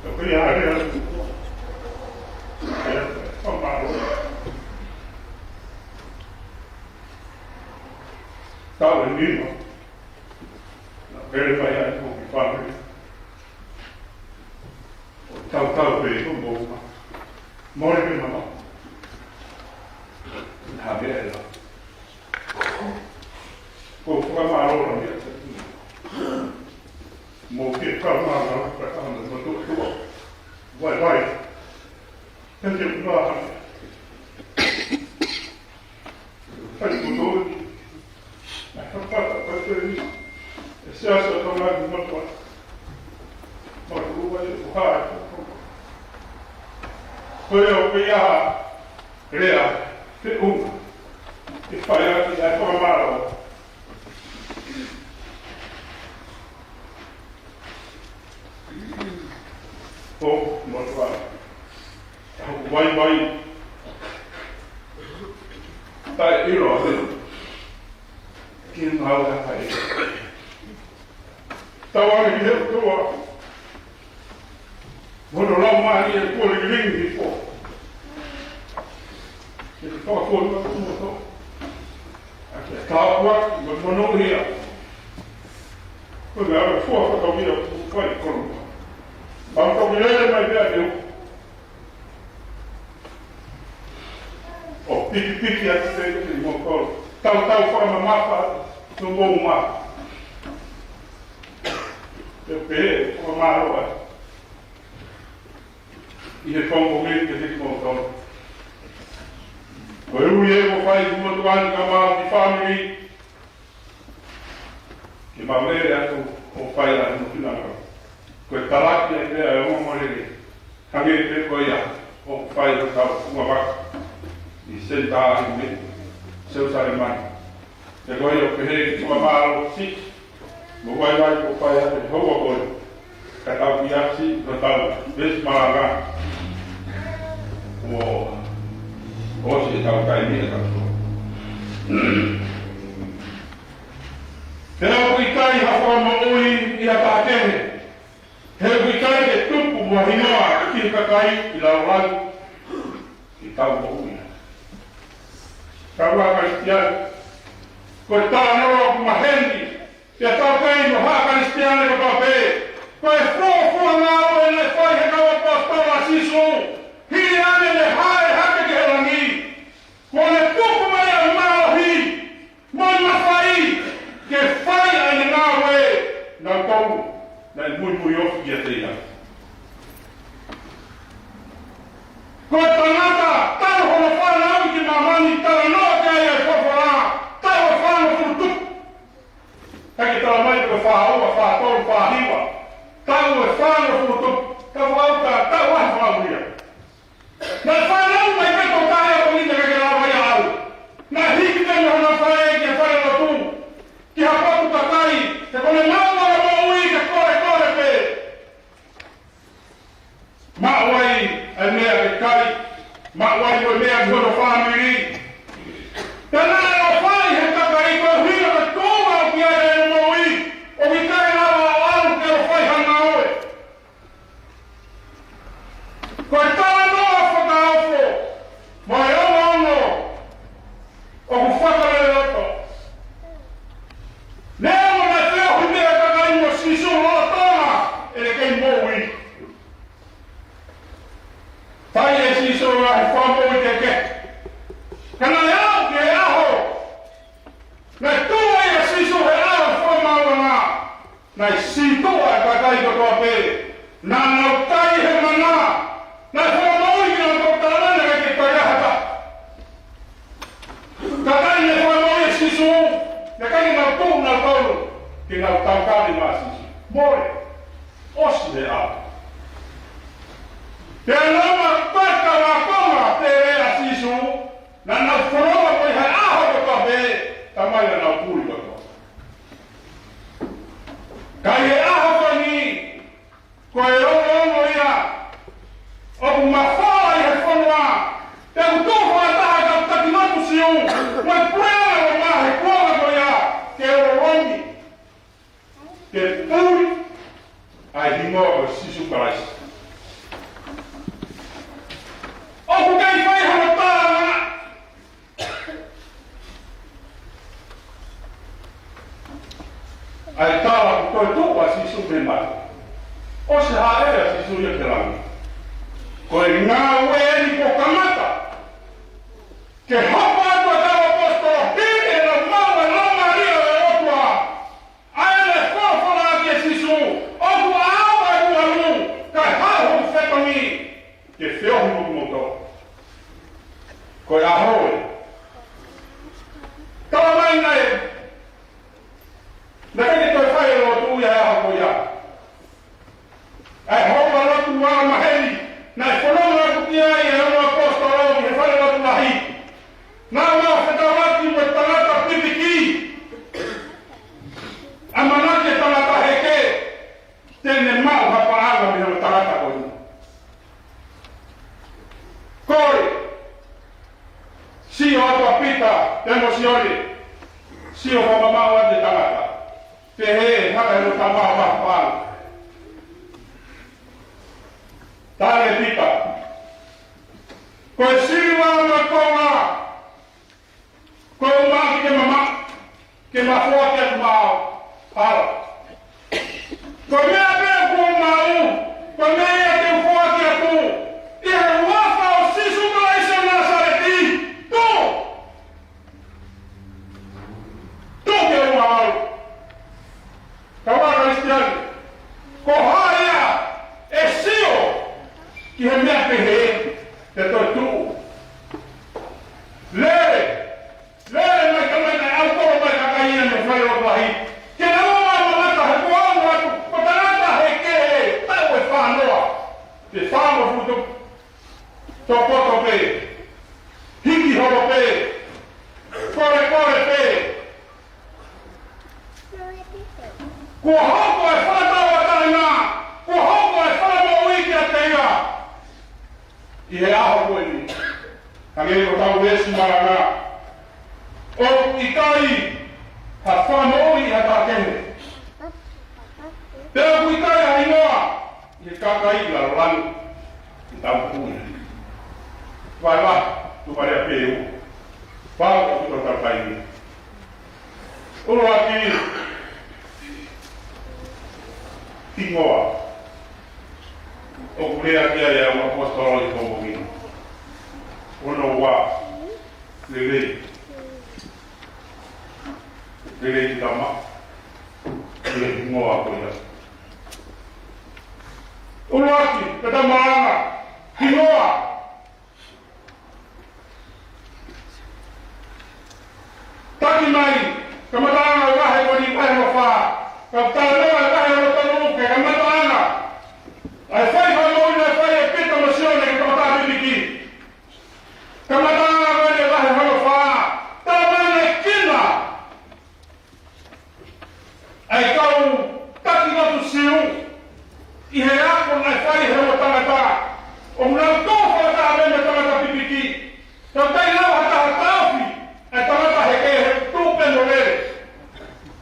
ʻOku ʻi ai, ʻoku tuʻu. ʻE, fakamālō. Taʻu ʻe nima. Naʻe pele mai ai ko ki fale. ʻO tautau pē ko mo ma. Mole pē mama. Naʻe pele la. Ko fakamālō la mea sa. Mo ke fakamālō la ka ka mo to to. Vai, vai. Thank you. Fai kotoa. Naʻe fakapata, fakapata ni. ʻE Siasi ʻo Tonga ni motuʻa. Motuʻa e kuha. Ko ia ʻoku ʻi ai ha lea feʻunga ke fai ʻaki ʻa e fakamālō ʻo motuʻa. ʻA hoku vaivai taʻeʻiloa ki he ngāue ʻa e ʻEiki. Tauange ki he ʻOtua mo hono Laumālie kuo lilingi hifo ke fakafonu ʻa e motuʻa. ʻA e tāpuaki mo e monūʻia. Ko e meʻa ʻoku fua fakavia ʻoku fai koloa. Mau toki lele mai pea te u ʻo pikipiki atu pē kimoutolu. Tautau fakamamafa atu hoʻomou mā. Te u pehē ʻoku fakamālō ai ʻi he pongipongi ni kiate kimoutolu. Ko e ui ē kuo fai ʻe he motuʻa ni kae ʻumaʻā e fāmili ke mau lele atu ʻo fai ʻa e motuʻa ni. Ko e talaki ʻa e pea ʻe ongo lele. Hangē pē ko ia ʻoku fai ʻe hotau fungavaka ʻi Senitā ʻi Mei Selusalema ni. He ko ia ʻoku pehē ki he fakamālō siʻi mo e vaivai kuo fai ʻaki ʻe he houa ko eni. Ka tau kiʻi ʻasi ʻo tau veesi malanga kuo ʻosi ʻetau taimi ʻe tau sō. He ʻoku ʻikai ha fakamoʻui ʻi ha taha kehe. He ʻoku ʻikai ke tupu ha hingoa ki he kakai ʻi he lalolagi ke tau moʻui. Kāinga Kalisitiane, ko e talanoa ʻoku maheni kiate au pea mo haʻa Kalisitiane kotoa pē. Ko e fuofua ngāue naʻe fai ʻe he kau ʻaposetolo ʻa Sīsū, hili ange ʻene haʻi hake ki he langi, kuo ne tuku mai ʻa e mālohi mo e mafai ke fai ʻa ʻene ngāue, nautolu naʻe muimui ofi kiate ia. Ko e tangata talu hono fanauʻi ki māmani, talanoa ki ai ʻa e folofola, taʻu ʻe fāngofulu tupu. ʻIkai ke tala mai pe ko e fā ua, fā tolu, fā hiva. Taʻu ʻe fāngofulu tupu. Ka fakaʻuta, taʻu ʻe fā ua ia. Naʻe fanauʻi mai pē tokolahi ʻa e ʻaho ni, naʻe ʻikai ke lava ia ʻo ʻalu. Naʻe hiki pē mei hono faʻē ki he falelotu, ki ha potu kakai, he ko ʻene maʻu ʻa e moʻui ke kolekole pē. Maʻu ai ʻa e meʻa ke kai, maʻu ai mo e meʻa ki hono fāmili. Pea naʻe ʻofaʻi ʻe he kakai koeʻuhi ko e tuʻunga ʻoku ʻi ai ʻene moʻui, ʻoku ʻikai lava ʻo ʻalu ke ʻo fai ha ngāue. Ko e talanoa fakaofo mo e ongoongo ʻoku fakaloloto. Neongo naʻe feohi pē ʻa e kakai mo Sīsū lolotonga ʻene kei moʻui. Fai ʻe Sīsū ʻa e fakamoʻui kehekehe. Ka naʻe aʻu ki he ʻaho naʻe tuʻu ai ʻa Sīsū he ʻao ʻo e fakamaauʻanga, naʻe sītuʻa ʻa e kakai kotoa pē. Naʻa nau kai he mana. Naʻe fakamoʻui kinautolu talamai naʻe ʻikai ke toe ʻi ai ha taha. Kakai naʻe fakamoʻui ʻe Sīsū, naʻe ʻikai ke nau tuʻu nautolu ke nau taukaveʻi mai ʻa Sīsū. Mole. ʻOsi he ʻao. Pea naʻa nau kai ka ʻakonga pē ʻa Sīsū, naʻa nau fononga ko ia he ʻaho kotoa pē, talamai naʻa nau puli kotoa. Ka ʻi he ʻaho ko eni, ko e ongoongo ia ʻoku mafola ʻi he fonua, pea ʻoku tuʻu fakataha ʻa e kau taki lotu Siu mo e puleʻanga Loma he kuonga ko ia ke lolomi ke puli ʻa e hingoa ʻo Sīsū Kalaisi. ʻOku kei fai hano tālanga ʻa e tala ʻoku toe tuʻu ʻa Sīsū mei he mate. ʻOsi haʻele ʻa Sīsū ia ki langi. Ko e ngāue eni kuo kamata ke hoko atu ʻa e kau ʻaposetolo hili ʻenau maʻu ʻa e Laumālie ʻo e ʻOtua. ʻA ia naʻe folofola ʻaki ʻe Sīsū, ʻoku ʻalu ʻa e ʻalu, kae haʻu hoku fetongi ke feohi mo kimoutolu. Ko e ʻaho ē. Talamai naʻe, naʻe ʻikai ke toe fai e lotu ia he ʻaho ko ia. ʻA e houa lotu ʻa e maheni, naʻe fononga atu ki ai ʻa e Pea mo Sione, sio, fakamamaʻu atu e tangata. Pehē, haka e lo tama ma pa. Tali ʻe Pita: Ko e siliva mo e konga, ko e ʻumaʻā ke mamaʻo, ke ma foaki atu maʻau. Hala. Ko e meʻa pē kuo u maʻu, ko e meʻa ia te u foaki atu. ʻI he huafa ʻo Sīsū Kalaisi ʻo Nāsaleti, tuʻu. Tuʻu ke u maʻau. Kāinga Kalisitiane, ko hai ia ʻe sio ki he meʻa pehē, pea toe tuʻu? Lele, lele mai ka mai ka ʻau kolo mai ka kai ia me fai o lahi. Ke na ua mamata he kuo ʻau atu, ko tangata he kehe, taʻu ʻe fānoa. Te fānoa futu. Tokoto pē. Hiki holo pē. Kolekole pē. Kuo hoko e fakatauʻatāina, kuo hoko e fakamoʻui kiate ia ʻi he ʻaho ko eni. Hangē ko ʻetau veesi malanga, ʻoku ʻikai ha fakamoʻui ʻi ha taha kehe. Pea ʻoku ʻikai ha hingoa ʻi he kakai ʻi lalo langi ke tau kui. Vaivai, tuku leva pē ua. Pau ʻoku tau tau kai ni. ʻUluaki, hingoa. ʻOku lea ki ai ʻa e ʻaposetolo ʻi he pongipongi ni. Hono ua, lelei. Lelei ke tau maʻu e hingoa ko ia. ʻUluaki, ka tau malanga, hingoa. Taki mai, kamataʻanga e vahe ko eni, vahe hono fā. Ka tau leva e vahe hono tolu, ke kamataʻanga ʻa e fai fakamoʻui naʻe fai ʻe Pita mo Sione ki he tokotaha pipiki. Kamataʻanga ko eni e vahe hono fā. Tau mai naʻe kina ʻa e kau taki lotu Siu ʻi he ako naʻe fai he ua tangata. ʻO nau tō fakataha mo e tangata pipiki. Ka ʻikai lava ha taha ʻo taʻofi ʻa e tangata he kehe, tuʻu pē mo lele.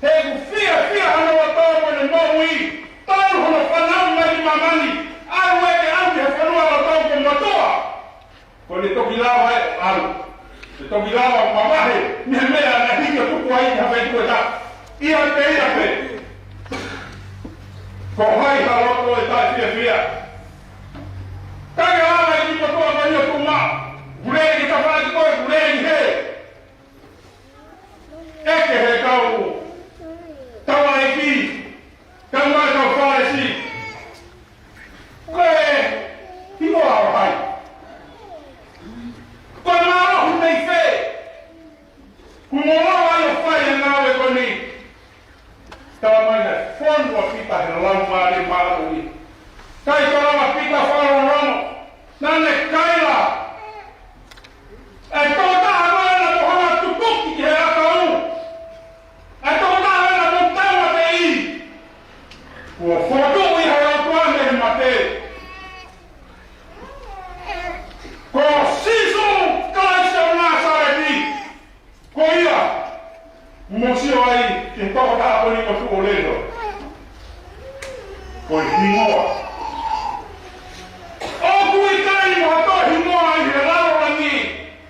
He ʻoku fiefia hano ʻatā mo ʻene moʻui, talu hono fanauʻi mai ki māmani, ʻalu ē ke ʻalu ki he fonua ʻo tau ko motuʻa. Ko ʻene toki lava ē ʻo ʻalu. ʻE toki lava ʻo mavahe mei he meʻa naʻe hiki ʻo tuku ai ha feituʻu ʻe taha. ʻIa pē, ʻia pē. Ko hai ha loto ʻe taʻefiefia? Kai ala i motuʻa mai ʻo tuʻu maʻu. Kulei ki tafaʻaki ko ē, kulei hē. ʻEke he kau taulaʻeiki, kau mai kau Fālesi. Ko e hingoa ʻo hai? Ko e mālohi mei fē? Kuo mo lava ai ʻo fai e ngāue ko eni. Tala mai naʻe fonu ʻa Pita he Laumālie Māʻoniʻoni. ʻIkai tala mai Pita fakalongolongo. Naʻa ne kaila ʻa e tokotaha ko ena mo hanga tutuki ki he ʻakau. ʻA e tokotaha ko ena mo taumateʻi. Kuo fokotuʻu ʻe he ʻOtua mei he mate. Ko Sīsū Kalaisi ʻo Nāsaleti. Ko ia, mou sio ai ki he tokotaha ko eni ʻoku tuʻu ʻo lele. Ko e hingoa. ʻOku ʻikai mo ha toe hingoa ʻi he lalo langi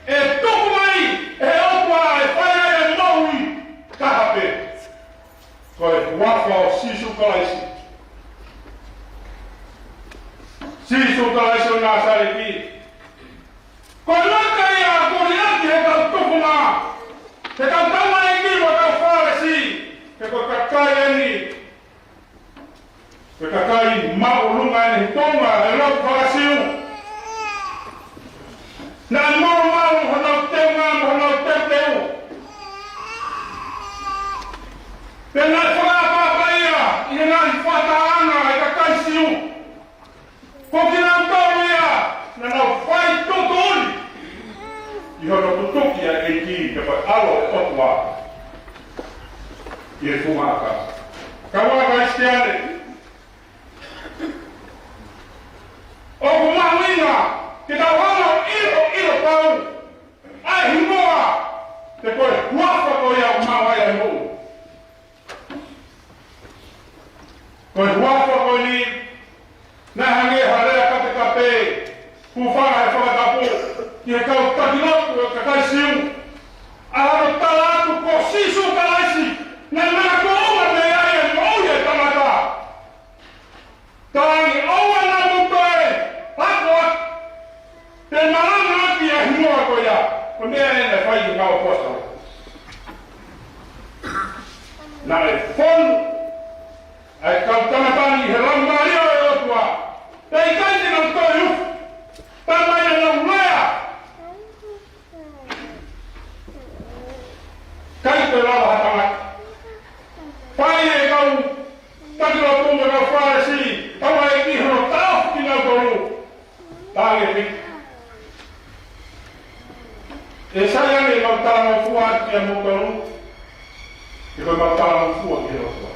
ʻe tuku mai ʻe he ʻOtua ʻe fai ai e moʻui, taha pē. Ko e huafa ʻo Sīsū Kalaisi. Sīsū Kalaisi ʻo Nāsaleti. Ko e laka ia ʻoku liʻaki he kau tufunga, he kau taulaʻeiki mo e kau Fālesi, he ko e kakai eni, ko e kakai māʻolunga eni he tonga e lotu faka-Siu. Naʻe malumalu honau teunga mo honau teuteu. Pea naʻe fakaʻapaʻapa ia ʻi he ngaahi fakatahaʻanga ʻa e kakai Siu. Ko kinautolu ia naʻa nau fai tuʻutuʻuni ʻi hono tutuki ʻa e ʻEiki, ke fai ʻa e ʻOtua ki he funga ʻakau. Kāinga Kalisitiane, ʻoku mahuʻinga ke tau hanga ʻo ʻiloʻilo pau ʻa e hingoa He ko e huafa ko ia ʻoku maʻu ai e moʻui. Ko e huafa ko eni, naʻe hangē ha lea kapekape, hūfanga he fakatapu, ki he kau taki lotu ʻo e kakai Siu. ʻA hono tala atu ko Sīsū Kalaisi, naʻe manako ʻo ʻomai ai e moʻui ʻa e tangata. Talaange ʻoua naʻa mou toe ako atu, pe malanga ʻaki ʻa e hingoa ko ia. Ko e meʻa eni naʻe fai ʻe he kau ʻaposetolo. Naʻe fonu ʻa e kau tangata ni he Laumālie ʻo e ʻOtua. Pea ʻikai te nau toe ʻufu. Talamai naʻa nau lea. ʻIkai toe lava ha tangata. Fai ʻe he kau taki lotu mo e kau Fālesi, tau ai ki hono taʻofi kinautolu. Talaange ʻe Pita, ʻe sai ange ʻemau talangofua kiate kimoutolu, he ko ʻemau talangofua ki he ʻOtua.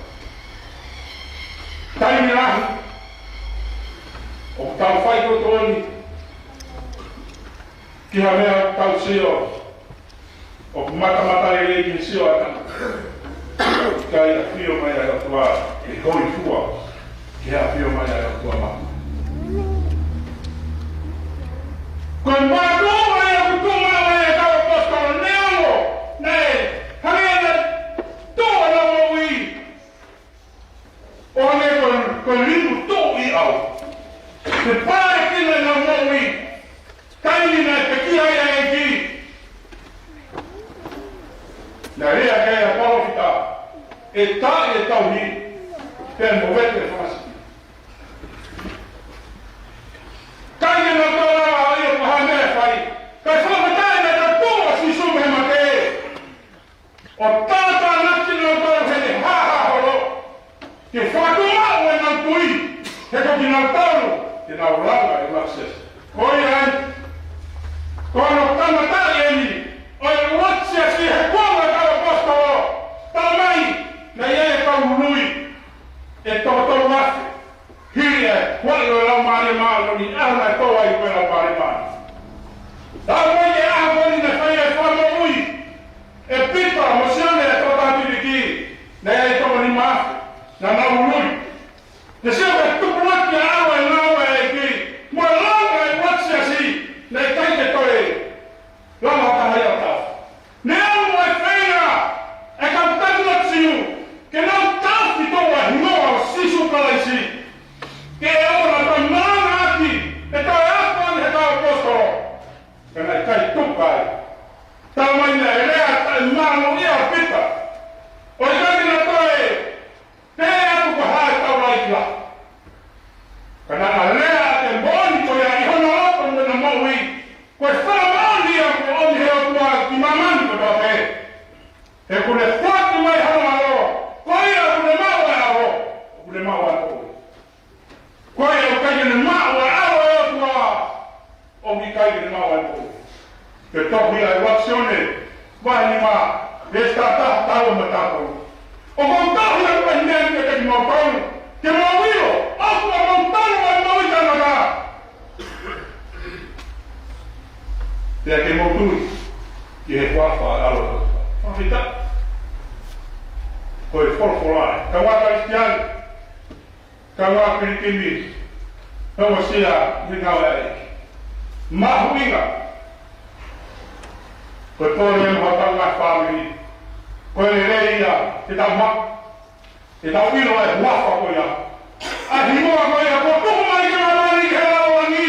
Taimi lahi ʻoku tau fai kotoa ni ki ha meʻa ʻoku tau sio ʻoku matamatalelei ki he sio ʻa e tangata. ʻIkai ʻafio mai ʻa e ʻOtua ke hōifua ki he ʻafio mai ʻa e ʻOtua maʻu. Ko e mātuʻa ia ʻoku tuʻu maʻu ai e kau ʻaposetolo, neongo naʻe hangē naʻe tuʻu ʻenau moʻui ʻo hangē ko, ko e limu tuʻu ʻi ʻau. He pale kina ʻenau moʻui, taimi naʻe pekia ai ʻa e ʻEiki. Naʻe lea ki ai ʻa e palōfita, ʻe taʻe tauhi, pea movete e fanga sipi. ʻIkai ke nau toe lava ʻo ʻilo ko e hā e meʻa ʻe fai. Kae fakafetaʻi naʻe toʻo ʻa Sīsū mei he mate. ʻO tātānaki kinautolu heʻene hāhā holo, ke fakatuʻumaʻu ʻenau tui, he ko kinautolu te nau langa e ʻuluaki siasi. Ko ia ai, ko hono kamataʻi eni ʻo e ʻuluaki siasi he kuonga ʻo e kau ʻaposetolo, talamai naʻe ʻi ai e kau ului ʻe toko tolu afe. Hili e huaʻi ʻo e Laumālie Māʻoniʻoni, ʻa ia naʻe tō ai ko e Laumālie Māʻoniʻoni. Talamai ʻe he ʻaho ko eni naʻe fai ai e fakamoʻui ʻe Pita mo Sione ʻi he Tohi Tapu Viki, naʻe ʻi ai e toko nima afe naʻa nau ului. Naʻe sio ki he tupulaki ʻa e ʻAlo ʻi he ngāue ʻa e ʻEiki, mo e langa e ʻuluaki siasi, naʻe ʻikai ke toe langa ha taha ia ʻo taʻofi. Neongo e feinga ʻa e kau taki lotu Siu ke nau taʻofi ʻa e hingoa ʻo Sīsū Kalaisi, ke ʻoua naʻa toe malanga ʻaki, pe toe ako ʻaki ʻe he kau ʻaposetolo, ka naʻe ʻikai tuku ai. Talamai naʻe lea taʻemālohi ʻa Pita, ʻo ʻikai ke na toe pehē atu ko e hā e taulaʻeiki lahi. Ka naʻa na lea ʻa e moʻoni ko ia ʻi hona loto mo ʻena moʻui, ko e fakamoʻoni ia kuo ʻomi ʻe he ʻOtua ki māmani kotoa pē. He kuo ne foaki mai hono ʻAlo, ko ia ʻoku ne maʻu ʻa e ʻAlo, ʻoku ne maʻu ʻa e moʻui. Ko ia ʻoku ʻikai ke ne maʻu ʻa e ʻAlo ʻo e ʻOtua, ʻoku ʻikai ke ne maʻu ʻa e moʻui. Ko e tohi ʻa e ʻuluaki Sione, vahe nima, veesi taha taha, taha ua mo e taha tolu. ʻOku ou tohi ʻa e meʻa ni kiate kimoutolu, ke mou ʻilo ʻoku ʻa moutolu ʻa e moʻui taʻengata, pea ke mou tui ki he huafa ʻo e ʻAlo. Fakafetaʻi. Ko e folofola ē. Kaungā Kalisitiane, kaungā pilikimi, kaungā siasi ʻi he ngāue ʻa e ʻEiki. Mahuʻinga. Ko e pole mo hotau ngaahi fāmili, ko e lelei ia ke tau maʻu, ke tau ʻilo e huafa ko ia. ʻA e hingoa ko ia kuo tuku mai ki māmani ki he lalo langi.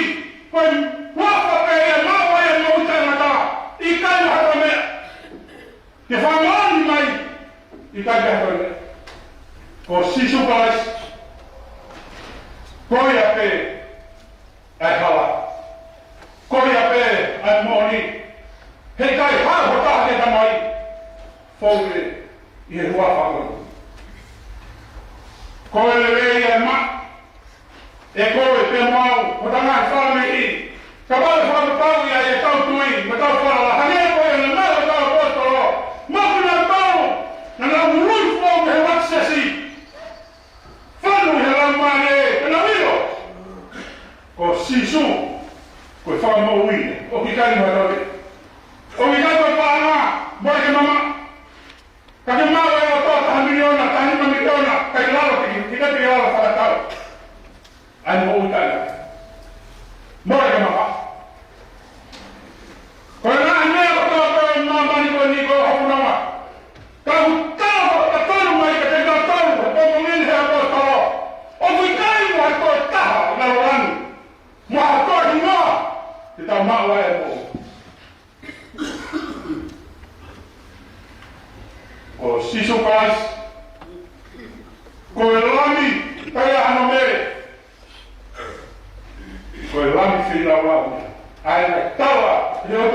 Ko e huafa pē ia ʻe maʻu ai e moʻui taʻengata. ʻIkai ha toe meʻa ke fakamoʻoni mai, ʻikai ke toe meʻa. Ko Sīsū Kalaisi, ko ia pē ʻa e hala. Ko ia pē ʻa e moʻoni. Heʻikai haʻu ha taha ki he Tamai, fou pē ʻi he huafa ko ia. Ko e lelei ʻe maʻu ʻe koe pea mo au, hotau ngaahi fāmili, kapau ʻe fakapapauʻi ʻa ʻetau tui mo ʻetau falala, hangē ko ia naʻe maʻu ʻe he kau ʻaposetolo, mo kinautolu naʻa nau ului foʻou mei he ʻuluaki siasi, fonu ʻi he Laumālie, ke nau ʻilo ko Sīsū ko e Fakamoʻui, ʻoku ʻikai mo ha toe, ʻoku ʻikai ko e paʻanga, mo e ke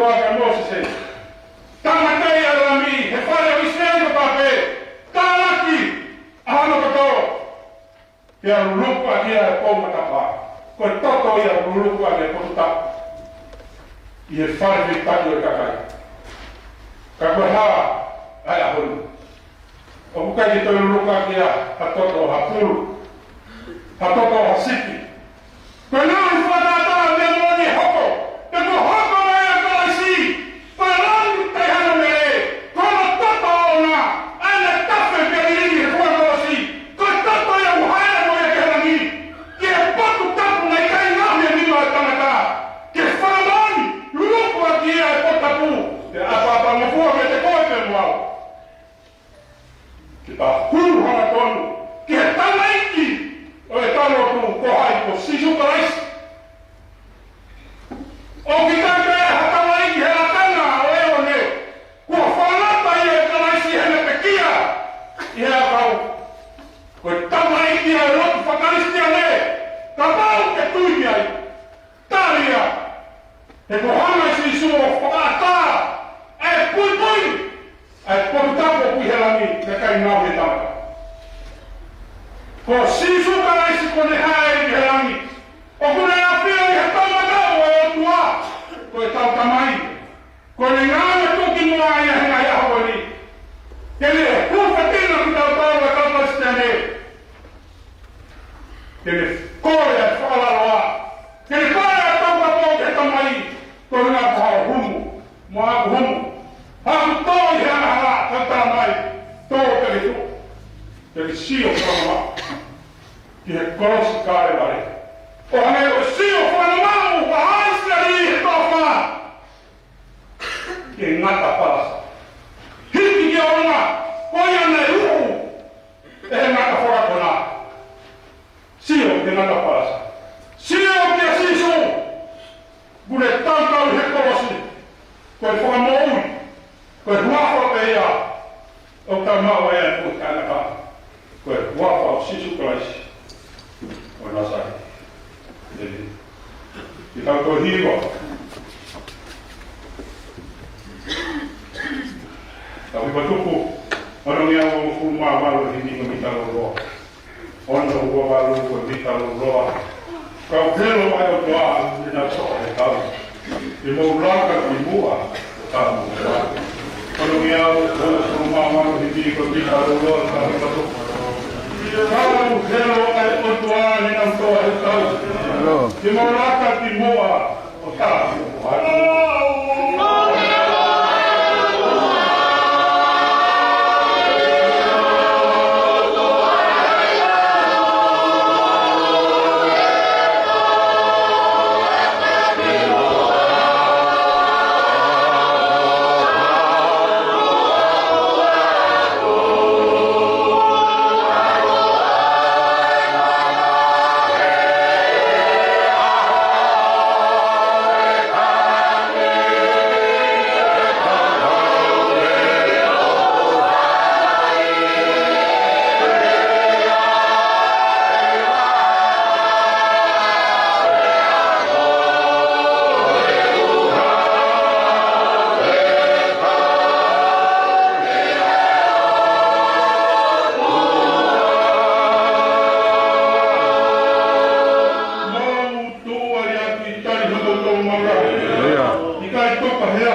Pea Mōsese, tangata ia ʻa e Lami, he fale ʻo ʻIsileli kotoa pē, tālaki ʻa hono toto, pea luluku ʻaki ʻa e pou matapā. Ko e toto ia ʻoku luluku ʻaki ʻa e potu tapu ʻi he fale fehikitaki ʻo e kakai. Ka ko e hā ʻa e ʻaho ni? ʻOku ʻikai ke toe luluku ʻaki ha toto ʻo ha pulu, ha toto ʻo ha sipi. Ko e ngaahi fakatātā ʻo e meʻa moʻoni ʻe hoko, pea kuo hoko mai ʻa Kalaisi, ko e langi pē hano mele, ko hono toto ʻoʻona, ʻa ē naʻe tafe pea lilingi he funga kolosi, ko e toto ia ʻoku haʻele mo ia ki he langi, ki he potu tapu naʻe ʻikai ngaohi ʻe he nima ʻo e tangata, ke fakamoʻoni, luluku ʻaki ia ʻa e potu tapu, pea ʻapaʻapangofua kiate koe pea mo au. Ke ta hū hangatonu ki he tamaiki ʻo ʻetau lotu, ko hai? Ko Sīsū Kalaisi. ʻOku ʻikai ke ʻi ai ha tamaiki he lakanga ʻo e ʻaho ni kuo fakalata ia ʻe Kalaisi heʻene pekia ʻi he ʻakau. Ko e tamaiki ʻa e lotu fakakalisitiane, kapau ʻoku ke tui ki ai. Tali ia, he kuo hanga ʻe Sīsū ʻo fakaʻatā ʻa e puipui, ʻa e potu tapu ʻoku ʻi he langi, naʻe ʻikai ngaohi ʻe tangata. Ko Sīsū Kalaisi kuo ne haʻu ki he langi, ʻoku ne ʻafio ʻi he toʻomataʻu ʻo e ʻOtua, ko ʻetau Tamai. Ko ʻene ngāue tuʻukimuʻa ia he ngaahi ʻaho ko eni, ke ne hūfekina kitautolu ʻa e kau Kalisitiane, ke ne kole ʻa e fakalaloa, ke ne kole ʻa e taukapo ki he Tamai, ko e ʻuhinga ko haʻo humu mo haʻaku humu, haʻaku tō ʻi he angahala, ka tala mai, tō pea ke tuʻu, pea ke sio fakamaʻu ki he kolosi Kalevale. ʻO hangē ko e sio fakamaʻu ʻa ʻIsileli he toafa ki he ngata palasa. Hiki ki ʻolunga, ko ia naʻe uhu ʻe he ngata fakakona. Sio ki he ngata palasa. Sio kia Sīsū. Kuo ne tautau he kolosi. Ko e fakamoʻui. Ko e huafa pē ia ʻoku tau maʻu ai ʻa e moʻui taʻengata. Ko e huafa ʻo Sīsū Kalaisi ʻo Nāsaleti. ʻĒmeni. Ke tau toe hiva. Tau hiva tuku, ono ngeau hongofulu mā valu, himi ko e mita lōloa. Ono ua valu ko e mita lōloa. Kau helo ʻa e ʻOtua, ʻi he nau toʻa he kau. Ke mou laka ki muʻa, ʻo tā muʻa. Ono ngeau hongofulu mā valu, himi ko e mita lōloa, tau hiva tuku. Kau helo ʻa e ʻOtua, ʻi he nau toʻa he kau. Ke mou laka ki muʻa, ʻo tā muʻa. Tuʻu ai ʻa e tali hoʻomou toʻomataʻu. ʻIo. ʻIkai toka hea.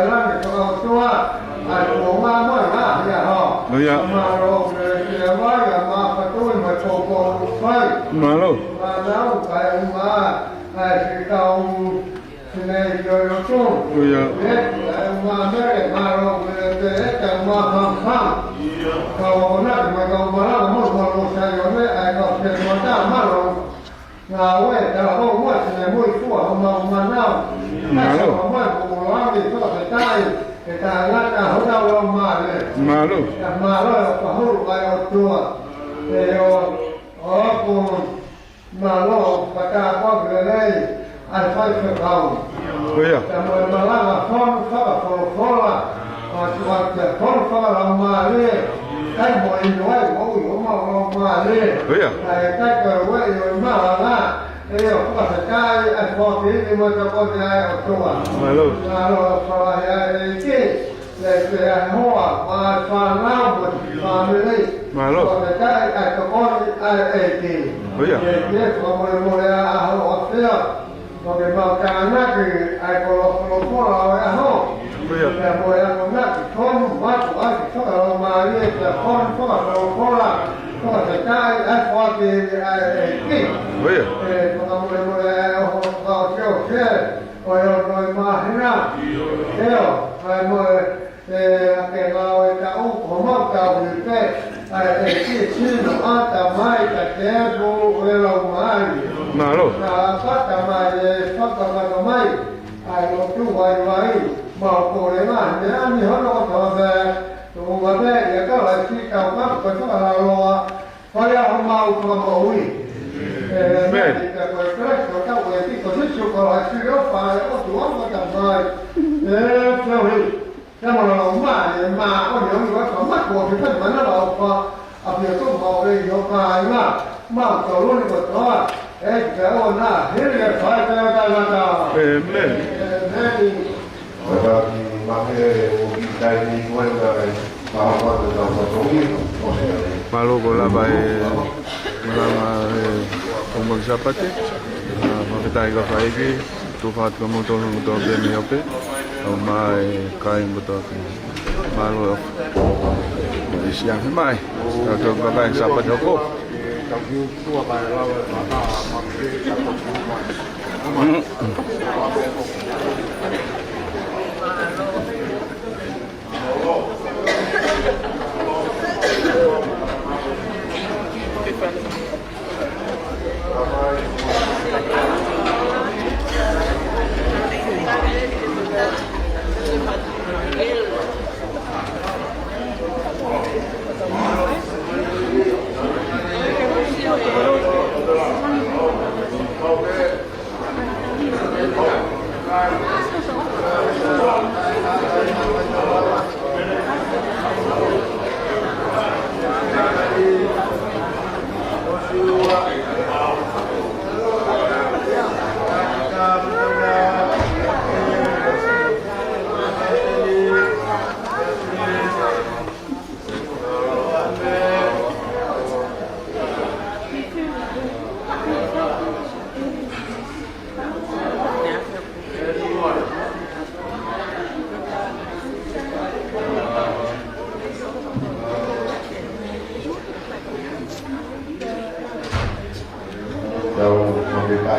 ʻa e langi fakaʻotua, ʻa e kuonga mo e ngaahi ʻaho. ʻIo. Mālō, ʻEiki, ʻa e vai, ʻa e makatuʻunga mo e poupou fai. Mālō. Mālō, kae ʻumaʻā ʻa e siʻi kau fineʻeiki ʻo e lotu. ʻIo. ʻEiki, kae ʻumaʻā Mele, mālō, ʻEiki, kae ʻumaʻā Fangafanga. Kau akonaki mo e kau malanga mo e malanga ʻo Saione, ʻa e kau fineʻeiki mālō. Ngāue, talavoa, muʻa, sine, muʻa, fua, homau manao. Mālō. Kasa, homau, kukulani, fakafetaʻi, ʻe taʻengata, hotau laumālie. Mālō. Ka mālō, ʻoku hulu ai ʻOtua. ʻIo, ʻoku mālō, fakataha ko ē lelei, ʻa e faifekau. ʻIo. Ka mo e malanga fonu fakafolofola, ʻa e tuʻa kia fonu fakalaumālie, kae mo e inu ai, mo ui, homau laumālie. ʻIo. Kae ʻikai ko e ueʻi ʻo e malanga, ʻio, fakafetaʻi ʻa e foaki ʻi mo e tokoni ʻa e ʻOtua. Mālō. Mālō, falahi ʻa e ʻEiki, le pea hoa, mo e fānau, mo e fāmili. Mālō. Fakafetaʻi ʻa e tokoni ʻa e ʻEiki. ʻIo. ʻEiki, fakamolemole ʻa e ʻaho ʻo e ʻafiona. Ko ke mau tānaki ʻa e koloa folofola ʻo e ʻaho. ʻIo. Pea mo e akonaki fonu, mātuʻaki fakalaumālie, pea fonu fakafolofola, fakafetaʻi ʻa e foaki ʻa e ʻEiki. ʻIo. ʻE, fakamolemole ʻa e ʻaho fakaʻosi ʻo e, ʻo e ono ʻo e māhina. ʻIo, kae mo e ʻE, ʻa e ngāue taʻu, ko homau tauhi pē, ʻa e ʻEiki, sino, ʻatamai, ka te pu, ʻo e laumālie. Mālō. Ka ʻatamai, ʻe fakakakato mai, ʻa e lotu vaivai, mau kole mai, meʻa ni hono kotoa pē, tuʻunga pē, ʻia Kalaisi, tau kapu, ko e fakalaloa, ko ia homau Fakamoʻui. ʻĒmeni. ʻĒmeni. Pea ko e Kalaisi, ko hotau ʻEiki, ko Sīsū Kalaisi, ʻofa ʻa e ʻOtua ko e Tamai. ʻE, tauhi. Te mau lau mai, ʻe māʻoniʻoni ʻa e ʻOtua, mātuʻaki pē manava ʻofa, ʻa e ʻOtua mo e ʻOtua ʻi he kāinga, mautolu ni kotoa, ʻe ʻikai ʻona, hili e fai pē ʻo taʻengata. ʻĒmeni. ʻĒmeni. ʻOku ou kiʻi maʻu pē ʻo kiʻi taimi ko eni, ka ʻi he maha ko ē ʻoku tau fakatongi, ʻo se. Mālō ko e lava e malanga ʻo e kōmaki Sāpate, ʻa, fakafetaʻi ki he ʻEiki, tufa atu kia moutolu kotoa pē mei ʻope, kaeʻumaʻā e kāinga kotoa pē. Mālō. Isi ange mai. Tau tau ka mai Sāpate hoko.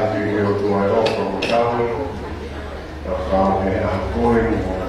Ati ke o tuai o ka mo tau, ka ka he a koe mo